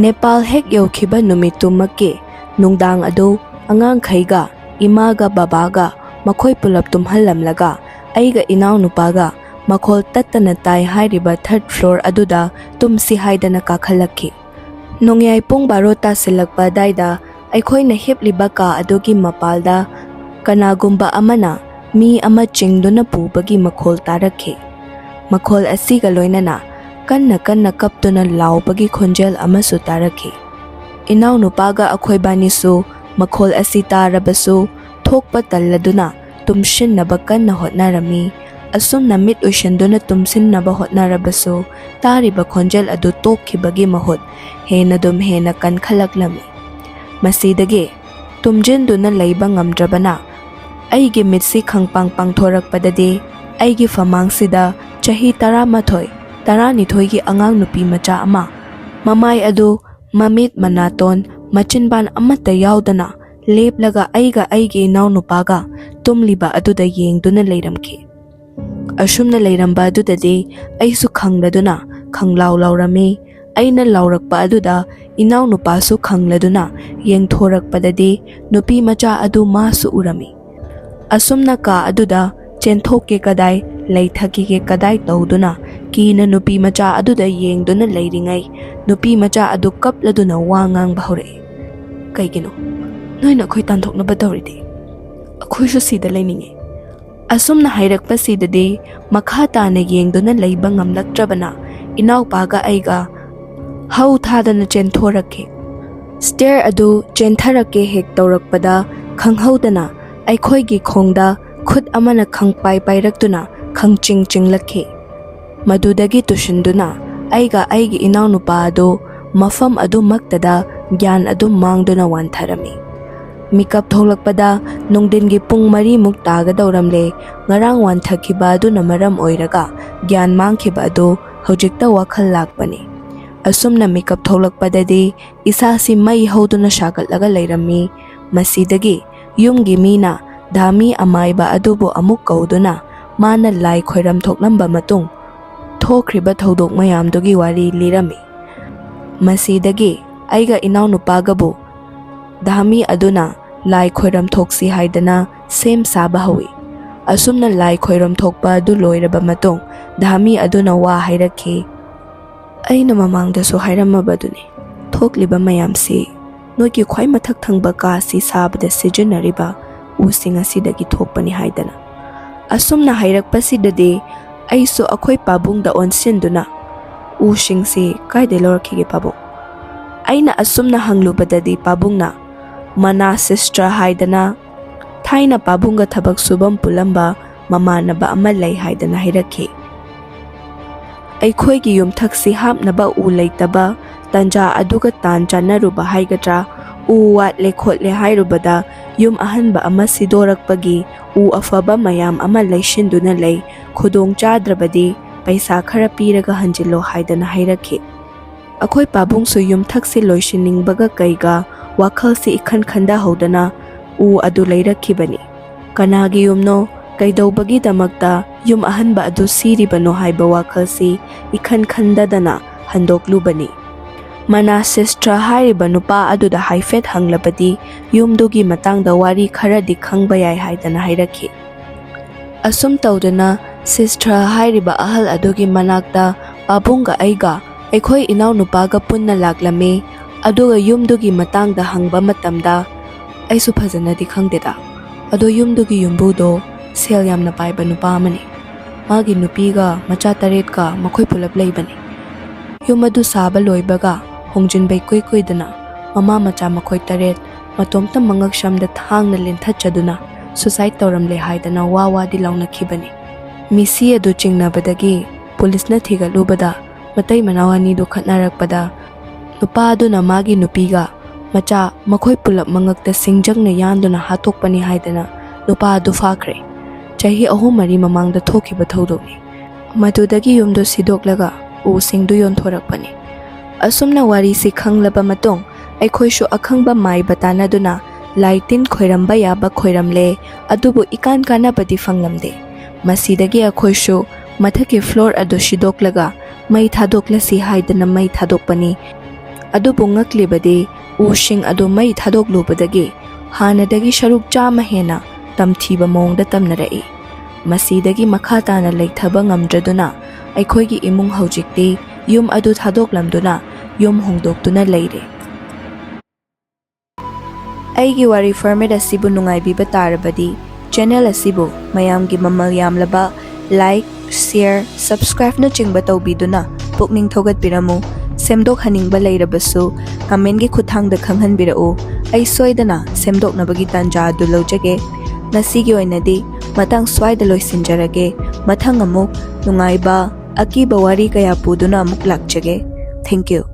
ꯅꯦꯄꯥꯜ ꯍꯦꯛ ꯌꯧꯈꯤꯕ ꯅꯨꯃꯤꯠꯇꯨꯃꯛꯀꯤ ꯅꯨꯡꯗꯥꯡ ꯑꯗꯨ ꯑꯉꯥꯡꯈꯩꯒ, ꯏꯃꯥꯒ ꯕꯕꯥꯒ, ꯃꯈꯣꯏ ꯄꯨꯂꯞ ꯇꯨꯝꯍꯜꯂꯝꯂꯒ ꯑꯩꯒ ꯏꯅꯥꯎꯅꯨꯄꯥꯒ ꯃꯈꯣꯜ ꯇꯠꯇꯅ ꯇꯥꯏ ꯍꯥꯏꯔꯤꯕ ꯊꯔꯗ ꯐ꯭ꯂꯣꯔ ꯑꯗꯨꯗ ꯇꯨꯝꯁꯤ ꯍꯥꯏꯗꯅ ꯀꯥꯈꯠꯂꯛꯈꯤ꯫ ꯅꯣꯡꯌꯥꯏ ꯄꯨꯡ ꯕꯥꯔꯣ ꯇꯥꯁꯤꯜꯂꯛꯄ ꯑꯗꯥꯏꯗ ꯑꯩꯈꯣꯏꯅ ꯍꯤꯞꯂꯤꯕ ꯀꯥ ꯑꯗꯨꯒꯤ ꯃꯄꯥꯜꯗ ꯀꯅꯥꯒꯨꯝꯕ ꯑꯃꯅ ꯃꯤ ꯑꯃ ꯆꯤꯡꯗꯨꯅ ꯄꯨꯕꯒꯤ ꯃꯈꯣꯜ ꯇꯥꯔꯛꯈꯤ꯫ ꯃꯈꯣꯜ ꯑꯁꯤꯒ ꯂꯣꯏꯅꯅ ꯀꯟꯅ ꯀꯟꯅ ꯀꯞꯇꯨꯅ ꯂꯥꯎꯕꯒꯤ ꯈꯣꯟꯖꯦꯜ ꯑꯃꯁꯨ ꯇꯥꯔꯛꯈꯤ꯫ ꯏꯅꯥꯎꯅꯨꯄꯥꯒ ꯑꯩꯈꯣꯏꯕꯥꯅꯤꯁꯨ ꯃꯈꯣꯜ ꯑꯁꯤ ꯇꯥꯔꯕꯁꯨ ꯊꯣꯛꯄ ꯇꯜꯂꯗꯨꯅ ꯇꯨꯝꯁꯤꯟꯅꯕ ꯀꯟꯅ ꯍꯣꯠꯅꯔꯝꯃꯤ꯫ ꯑꯁꯨꯝꯅ ꯃꯤꯠ ꯎꯏꯁꯤꯟꯗꯨꯅ ꯇꯨꯝꯁꯤꯟꯅꯕ ꯍꯣꯠꯅꯔꯕꯁꯨ ꯇꯥꯔꯤꯕ ꯈꯣꯟꯖꯦꯜ ꯑꯗꯨ ꯇꯣꯛꯈꯤꯕꯒꯤ ꯃꯍꯨꯠ ꯍꯦꯟꯅꯗꯨꯝ ꯍꯦꯟꯅ ꯀꯟꯈꯠꯂꯛꯂꯝꯃꯤ꯫ ꯃꯁꯤꯗꯒꯤ ꯇꯨꯝꯖꯤꯟꯗꯨꯅ ꯂꯩꯕ ꯉꯝꯗ꯭ꯔꯕꯅ ꯑꯩꯒꯤ ꯃꯤꯠꯁꯤ ꯈꯪꯄꯥꯡ ꯄꯥꯡꯊꯣꯔꯛꯄꯗꯗꯤ ꯑꯩꯒꯤ ꯐꯃꯥꯡꯁꯤꯗ ꯆꯍꯤ ꯇꯔꯥꯃꯥꯊꯣꯏ, ꯇꯔꯥꯅꯤꯊꯣꯏꯒꯤ ꯑꯉꯥꯡ ꯅꯨꯄꯤ ꯃꯆꯥ ꯑꯃ, ꯃꯃꯥꯏ ꯑꯗꯨ ꯃꯃꯤꯠ ꯃꯅꯥꯇꯣꯟ ꯃꯆꯤꯟꯕꯥꯟ ꯑꯃꯠꯇ ꯌꯥꯎꯗꯅ ꯂꯦꯞꯂꯒ ꯑꯩꯒ ꯑꯩꯒꯤ ꯏꯅꯥꯎꯅꯨꯄꯥꯒ ꯇꯨꯝꯂꯤꯕ ꯑꯗꯨꯗ ꯌꯦꯡꯗꯨꯅ ꯂꯩꯔꯝꯈꯤ꯫ ꯑꯁꯨꯝꯅ ꯂꯩꯔꯝꯕ ꯑꯗꯨꯗꯗꯤ ꯑꯩꯁꯨ ꯈꯪꯂꯗꯨꯅ ꯈꯪꯂꯥꯎ ꯂꯥꯎꯔꯝꯃꯤ꯫ ꯑꯩꯅ ꯂꯥꯎꯔꯛꯄ ꯑꯗꯨꯗ ꯏꯅꯥꯎꯅꯨꯄꯥꯁꯨ ꯈꯪꯂꯗꯨꯅ ꯌꯦꯡꯊꯣꯔꯛꯄꯗꯗꯤ ꯅꯨꯄꯤ ꯃꯆꯥ ꯑꯗꯨ ꯃꯥꯁꯨ ꯎꯔꯝꯃꯤ꯫ ꯑꯁꯨꯝꯅ ꯀꯥ ꯑꯗꯨꯗ ꯆꯦꯟꯊꯣꯛꯀꯦ ꯀꯗꯥꯏ, ꯂꯩꯊꯈꯤꯒꯦ ꯀꯗꯥꯏ ꯇꯧꯗꯨꯅ ꯀꯤꯅ ꯅꯨꯄꯤ ꯃꯆꯥ ꯑꯗꯨꯗ ꯌꯦꯡꯗꯨꯅ ꯂꯩꯔꯤꯉꯩ ꯅꯨꯄꯤ ꯃꯆꯥ ꯑꯗꯨ ꯀꯞꯂꯗꯨꯅ ꯋꯥ ꯉꯥꯡꯕ ꯍꯧꯔꯛꯏ꯫ "ꯀꯩꯒꯤꯅꯣ ꯅꯣꯏꯅ ꯑꯩꯈꯣꯏ ꯇꯥꯟꯊꯣꯛꯅꯕ ꯇꯧꯔꯤꯗꯤ? ꯑꯩꯈꯣꯏꯁꯨ ꯁꯤꯗ ꯂꯩꯅꯤꯡꯉꯤ꯫ ꯑꯁꯨꯝꯅ ꯍꯥꯏꯔꯛꯄꯁꯤꯗꯗꯤ ꯃꯈꯥ ꯇꯥꯅ ꯌꯦꯡꯗꯨꯅ ꯂꯩꯕ ꯉꯝꯂꯛꯇ꯭ꯔꯕꯅ ꯏꯅꯥꯎꯄꯥꯒ ꯑꯩꯒ ꯍꯧ ꯊꯥꯗꯅ ꯆꯦꯟꯊꯣꯔꯛꯈꯤ꯫ ꯁ꯭ꯇꯦꯌꯔ ꯑꯗꯨ ꯆꯦꯟꯊꯔꯛꯀꯦ ꯍꯦꯛ ꯇꯧꯔꯛꯄꯗ ꯈꯪꯍꯧꯗꯅ ꯑꯩꯈꯣꯏꯒꯤ ꯈꯣꯡꯗ ꯈꯨꯠ ꯑꯃꯅ ꯈꯪꯄꯥꯏ ꯄꯥꯏꯔꯛꯇꯨꯅ ꯈꯪꯆꯤꯡ ꯆꯤꯡꯂꯛꯈꯤ꯫ ꯃꯗꯨꯗꯒꯤ ꯇꯨꯁꯤꯟꯗꯨꯅ ꯑꯩꯒ ꯑꯩꯒꯤ ꯏꯅꯥꯎꯅꯨꯄꯥ ꯑꯗꯨ ꯃꯐꯝ ꯑꯗꯨꯃꯛꯇꯗ ꯒ꯭ꯌꯥꯟ ꯑꯗꯨꯝ ꯃꯥꯡꯗꯨꯅ ꯋꯥꯟꯊꯔꯝꯃꯤ꯫ ꯃꯤꯀꯞ ꯊꯣꯛꯂꯛꯄꯗ ꯅꯨꯡꯊꯤꯟꯒꯤ ꯄꯨꯡ ꯃꯔꯤꯃꯨꯛ ꯇꯥꯒꯗꯧꯔꯝꯂꯦ꯫ ꯉꯔꯥꯡ ꯋꯥꯟꯊꯈꯤꯕ ꯑꯗꯨꯅ ꯃꯔꯝ ꯑꯣꯏꯔꯒ ꯒ꯭ꯌꯥꯟ ꯃꯥꯡꯈꯤꯕ ꯑꯗꯨ ꯍꯧꯖꯤꯛꯇ ꯋꯥꯈꯜ ꯂꯥꯛꯄꯅꯤ꯫ ꯑꯁꯨꯝꯅ ꯃꯤꯀꯞ ꯊꯣꯛꯂꯛꯄꯗꯗꯤ ꯏꯁꯥꯁꯤ ꯃꯩ ꯍꯧꯗꯨꯅ ꯁꯥꯒꯠꯂꯒ ꯂꯩꯔꯝꯃꯤ꯫ ꯃꯁꯤꯗꯒꯤ ꯌꯨꯝꯒꯤ ꯃꯤꯅ ꯙꯥꯃꯤ ꯑꯃꯥꯏꯕ ꯑꯗꯨꯕꯨ ꯑꯃꯨꯛ ꯀꯧꯗꯨꯅ ꯃꯥꯅ ꯂꯥꯏ ꯈꯣꯏꯔꯝ ꯊꯣꯛꯂꯝꯕ ꯃꯇꯨꯡ ꯊꯣꯛꯈ꯭ꯔꯤꯕ ꯊꯧꯗꯣꯛ ꯃꯌꯥꯝꯗꯨꯒꯤ ꯋꯥꯔꯤ ꯂꯤꯔꯝꯃꯤ꯫ ꯃꯁꯤꯗꯒꯤ ꯑꯩꯒ ꯏꯅꯥꯎꯅꯨꯄꯥꯒꯕꯨ ꯙꯥꯃꯤ ꯑꯗꯨꯅ ꯂꯥꯏ ꯈꯣꯏꯔꯝ ꯊꯣꯛꯁꯤ ꯍꯥꯏꯗꯅ ꯁꯦꯝ ꯁꯥꯕ ꯍꯧꯏ꯫ ꯑꯁꯨꯝꯅ ꯂꯥꯏ ꯈꯣꯏꯔꯝ ꯊꯣꯛꯄ ꯑꯗꯨ ꯂꯣꯏꯔꯕ ꯃꯇꯨꯡ ꯙꯥꯃꯤ ꯑꯗꯨꯅ ꯋꯥ ꯍꯥꯏꯔꯛꯈꯤ꯫ ꯑꯩꯅ ꯃꯃꯥꯡꯗꯁꯨ ꯍꯥꯏꯔꯝꯃꯕꯗꯨꯅꯤ, ꯊꯣꯛꯂꯤꯕ ꯃꯌꯥꯝꯁꯤ ꯅꯣꯏꯒꯤ ꯈ꯭ꯋꯥꯏ ꯃꯊꯛ ꯊꯪꯕ ꯀꯥꯁꯤ ꯁꯥꯕꯗ ꯁꯤꯖꯤꯟꯅꯔꯤꯕ ꯎꯁꯤꯡ ꯑꯁꯤꯗꯒꯤ ꯊꯣꯛꯄꯅꯤ ꯍꯥꯏꯗꯅ꯫ ꯑꯁꯨꯝꯅ ꯍꯥꯏꯔꯛꯄꯁꯤꯗꯗꯤ ꯑꯩꯁꯨ ꯑꯩꯈꯣꯏ ꯄꯥꯕꯨꯡꯗ ꯑꯣꯟꯁꯤꯟꯗꯨꯅ, "ꯎꯁꯤꯡꯁꯤ ꯀꯥꯏꯗꯩ ꯂꯧꯔꯛꯈꯤꯒꯦ ꯄꯥꯕꯨꯡ?" ꯑꯩꯅ ꯑꯁꯨꯝꯅ ꯍꯪꯂꯨꯕꯗꯗꯤ ꯄꯥꯕꯨꯡꯅ ꯃꯅꯥ ꯁꯤꯁꯇ꯭ꯔ ꯍꯥꯏꯗꯅ ꯊꯥꯏꯅ ꯄꯥꯕꯨꯡꯒ ꯊꯕꯛ ꯁꯨꯐꯝ ꯄꯨꯜꯂꯝꯕ ꯃꯃꯥꯟꯅꯕ ꯑꯃ ꯂꯩ ꯍꯥꯏꯗꯅ ꯍꯥꯏꯔꯛꯈꯤ꯫ ꯑꯩꯈꯣꯏꯒꯤ ꯌꯨꯝꯊꯛꯁꯤ ꯍꯥꯞꯅꯕ ꯎ ꯂꯩꯇꯕ ꯇꯟꯖꯥ ꯑꯗꯨꯒ ꯇꯥꯟ ꯆꯥꯟꯅꯔꯨꯕ ꯍꯥꯏꯒꯗ꯭ꯔꯥ, ꯎ ꯋꯥꯠꯂꯦ ꯈꯣꯠꯂꯦ ꯍꯥꯏꯔꯨꯕꯗ ꯌꯨꯝ ꯑꯍꯟꯕ ꯑꯃ ꯁꯤꯗꯣꯔꯛꯄꯒꯤ ꯎ ꯑꯐꯕ ꯃꯌꯥꯝ ꯑꯃ ꯂꯩꯁꯤꯟꯗꯨꯅ ꯂꯩ, ꯈꯨꯗꯣꯡ ꯆꯥꯗ꯭ꯔꯕꯗꯤ ꯄꯩꯁꯥ ꯈꯔ ꯄꯤꯔꯒ ꯍꯟꯖꯤꯜꯂꯣ ꯍꯥꯏꯗꯅ ꯍꯥꯏꯔꯛꯈꯤ꯫ ꯑꯩꯈꯣꯏ ꯄꯥꯕꯨꯡꯁꯨ ꯌꯨꯝꯊꯛꯁꯤ ꯂꯣꯏꯁꯤꯟꯅꯤꯡꯕꯒ ꯀꯩꯒ ꯋꯥꯈꯜꯁꯤ ꯏꯈꯟ ꯈꯟꯊꯍꯧꯗꯅ ꯎ ꯑꯗꯨ ꯂꯩꯔꯛꯈꯤꯕꯅꯤ꯫ ꯀꯅꯥꯒꯤ ꯌꯨꯝꯅꯣ, ꯀꯩꯗꯧꯕꯒꯤꯗꯃꯛꯇ ꯌꯨꯝ ꯑꯍꯟꯕ ꯑꯗꯨ ꯁꯤꯔꯤꯕꯅꯣ ꯍꯥꯏꯕ ꯋꯥꯈꯜꯁꯤ ꯏꯈꯟ ꯈꯟꯗꯗꯅ ꯍꯟꯗꯣꯛꯂꯨꯕꯅꯤ꯫ ꯃꯅꯥ ꯁꯤꯁꯇ꯭ꯔ ꯍꯥꯏꯔꯤꯕ ꯅꯨꯄꯥ ꯑꯗꯨꯗ ꯍꯥꯏꯐꯦꯠ ꯍꯪꯂꯕꯗꯤ ꯌꯨꯝꯗꯨꯒꯤ ꯃꯇꯥꯡꯗ ꯋꯥꯔꯤ ꯈꯔꯗꯤ ꯈꯪꯕ ꯌꯥꯏ ꯍꯥꯏꯗꯅ ꯍꯥꯏꯔꯛꯈꯤ꯫ ꯑꯁꯨꯝ ꯇꯧꯗꯨꯅ ꯁꯤꯁꯇ꯭ꯔ ꯍꯥꯏꯔꯤꯕ ꯑꯍꯜ ꯑꯗꯨꯒꯤ ꯃꯅꯥꯛꯇ ꯄꯥꯕꯨꯡꯒ ꯑꯩꯒ ꯑꯩꯈꯣꯏ ꯏꯅꯥꯎꯅꯨꯄꯥꯒ ꯄꯨꯟꯅ ꯂꯥꯛꯂꯝꯃꯤ꯫ ꯑꯗꯨꯒ ꯌꯨꯝꯗꯨꯒꯤ ꯃꯇꯥꯡꯗ ꯍꯪꯕ ꯃꯇꯝꯗ, "ꯑꯩꯁꯨ ꯐꯖꯅꯗꯤ ꯈꯪꯗꯦꯗ, ꯑꯗꯣ ꯌꯨꯝꯗꯨꯒꯤ ꯌꯨꯝꯕꯨꯗꯣ ꯁꯦꯜ ꯌꯥꯝꯅ ꯄꯥꯏꯕ ꯅꯨꯄꯥ ꯑꯃꯅꯤ꯫ ꯃꯥꯒꯤ ꯅꯨꯄꯤꯒ ꯃꯆꯥ ꯇꯔꯦꯠꯀ ꯃꯈꯣꯏ ꯄꯨꯂꯞ ꯂꯩꯕꯅꯤ꯫ ꯌꯨꯝ ꯑꯗꯨ ꯁꯥꯕ ꯂꯣꯏꯕꯒ ꯍꯣꯡꯖꯤꯟꯕ ꯏꯀꯨꯏ ꯀꯨꯏꯗꯅ ꯃꯃꯥ ꯃꯆꯥ ꯃꯈꯣꯏ ꯇꯔꯦꯠ ꯃꯇꯣꯝꯇ ꯃꯉꯛꯁꯝꯗ ꯊꯥꯡꯅ ꯂꯦꯟꯊꯠꯆꯗꯨꯅ suicide ꯇꯧꯔꯝꯂꯦ ꯍꯥꯏꯗꯅ ꯋꯥ ꯋꯥꯗꯤ ꯂꯥꯎꯅꯈꯤꯕꯅꯤ꯫ ꯃꯤꯁꯤ ꯑꯗꯨ ꯆꯤꯡꯅꯕꯗꯒꯤ ꯄꯨꯂꯤꯁꯅ ꯊꯤꯒꯠꯂꯨꯕꯗ ꯃꯇꯩ ꯃꯅꯥꯎ ꯑꯅꯤꯗꯨ ꯈꯠꯅꯔꯛꯄꯗ ꯅꯨꯄꯥ ꯑꯗꯨꯅ ꯃꯥꯒꯤ ꯅꯨꯄꯤꯒ ꯃꯆꯥ ꯃꯈꯣꯏ ꯄꯨꯂꯞ ꯃꯉꯛꯇ ꯁꯤꯡꯖꯪꯅ ꯌꯥꯟꯗꯨꯅ ꯍꯥꯠꯇꯣꯛꯄꯅꯤ ꯍꯥꯏꯗꯅ ꯅꯨꯄꯥ ꯑꯗꯨ ꯐꯥꯈ꯭ꯔꯦ꯫ ꯆꯍꯤ ꯑꯍꯨꯝ ꯃꯔꯤ ꯃꯃꯥꯡꯗ ꯊꯣꯛꯈꯤꯕ ꯊꯧꯗꯣꯛꯅꯤ꯫ ꯃꯗꯨꯗꯒꯤ ꯌꯨꯝꯗꯨ ꯁꯤꯗꯣꯛꯂꯒ ꯎꯁꯤꯡꯗꯨ ꯌꯣꯟꯊꯣꯔꯛꯄꯅꯤ꯫ ꯑꯁꯨꯝꯅ ꯋꯥꯔꯤꯁꯤ ꯈꯪꯂꯕ ꯃꯇꯨꯡ ꯑꯩꯈꯣꯏꯁꯨ ꯑꯈꯪꯕ ꯃꯥꯏꯕ ꯇꯥꯟꯅꯗꯨꯅ ꯂꯥꯏ ꯇꯤꯟ ꯈꯣꯏꯔꯝꯕ ꯌꯥꯕ ꯈꯣꯏꯔꯝꯂꯦ, ꯑꯗꯨꯕꯨ ꯏꯀꯥꯟ ꯀꯥꯟꯅꯕꯗꯤ ꯐꯪꯂꯝꯗꯦ꯫ ꯃꯁꯤꯗꯒꯤ ꯑꯩꯈꯣꯏꯁꯨ ꯃꯊꯛꯀꯤ floor ꯑꯗꯨ ꯁꯤꯗꯣꯛꯂꯒ ꯃꯩ ꯊꯥꯗꯣꯛꯂꯁꯤ ꯍꯥꯏꯗꯅ ꯃꯩ ꯊꯥꯗꯣꯛꯄꯅꯤ꯫ ꯑꯗꯨꯕꯨ ꯉꯛꯂꯤꯕꯗꯤ ꯎꯁꯤꯡ ꯑꯗꯨ ꯃꯩ ꯊꯥꯗꯣꯛꯂꯨꯕꯗꯒꯤ ꯍꯥꯟꯅꯗꯒꯤ ꯁꯔꯨꯛ ꯆꯥꯝꯃ ꯍꯦꯟꯅ ꯇꯝꯊꯤꯕ ꯃꯑꯣꯡꯗ ꯇꯝꯅꯔꯛꯏ꯫ ꯃꯁꯤꯗꯒꯤ ꯃꯈꯥ ꯇꯥꯅ ꯂꯩꯊꯕ ꯉꯝꯗ꯭ꯔꯗꯨꯅ ꯑꯩꯈꯣꯏꯒꯤ ꯏꯃꯨꯡ ꯍꯧꯖꯤꯛꯇꯤ ꯌꯨꯝ ꯑꯗꯨ ꯊꯥꯗꯣꯛꯂꯝꯗꯨꯅ ꯌꯨꯝ ꯍꯣꯡꯗꯣꯛꯇꯨꯅ ꯂꯩꯔꯦ꯫ ꯑꯩꯒꯤ ꯋꯥꯔꯤ format ꯑꯁꯤꯕꯨ ꯅꯨꯡꯉꯥꯏꯕꯤꯕ ꯇꯥꯔꯕꯗꯤ channel ꯑꯁꯤꯕꯨ ꯃꯌꯥꯝꯒꯤ ꯃꯃꯜ ꯌꯥꯝꯂꯕ like, share, subscribe ꯅꯆꯤꯡꯕ ꯇꯧꯕꯤꯗꯨꯅ ꯄꯨꯛꯅꯤꯡ ꯊꯧꯒꯠꯄꯤꯔꯝꯃꯨ꯫ ꯁꯦꯝꯗꯣꯛꯍꯟꯅꯤꯡꯕ ꯂꯩꯔꯕꯁꯨ comment ꯀꯤ ꯈꯨꯠꯊꯥꯡꯗ ꯈꯪꯍꯟꯕꯤꯔꯛꯎ꯫ ꯑꯩ ꯁꯣꯏꯗꯅ ꯁꯦꯝꯗꯣꯛꯅꯕꯒꯤ ꯇꯥꯟꯖꯥ ꯑꯗꯨ ꯂꯧꯖꯒꯦ꯫ ꯉꯁꯤꯒꯤ ꯑꯣꯏꯅꯗꯤ ꯃꯇꯥꯡ ꯁ꯭ꯋꯥꯏꯗ ꯂꯣꯏꯁꯤꯟꯖꯔꯒꯦ꯫ ꯃꯊꯪ ꯑꯃꯨꯛ ꯅꯨꯡꯉꯥꯏꯕ, ꯑꯀꯤꯕ ꯋꯥꯔꯤ ꯀꯌꯥ ꯄꯨꯗꯨꯅ ꯑꯃꯨꯛ ꯂꯥꯛꯆꯒꯦ꯫ Thank you꯫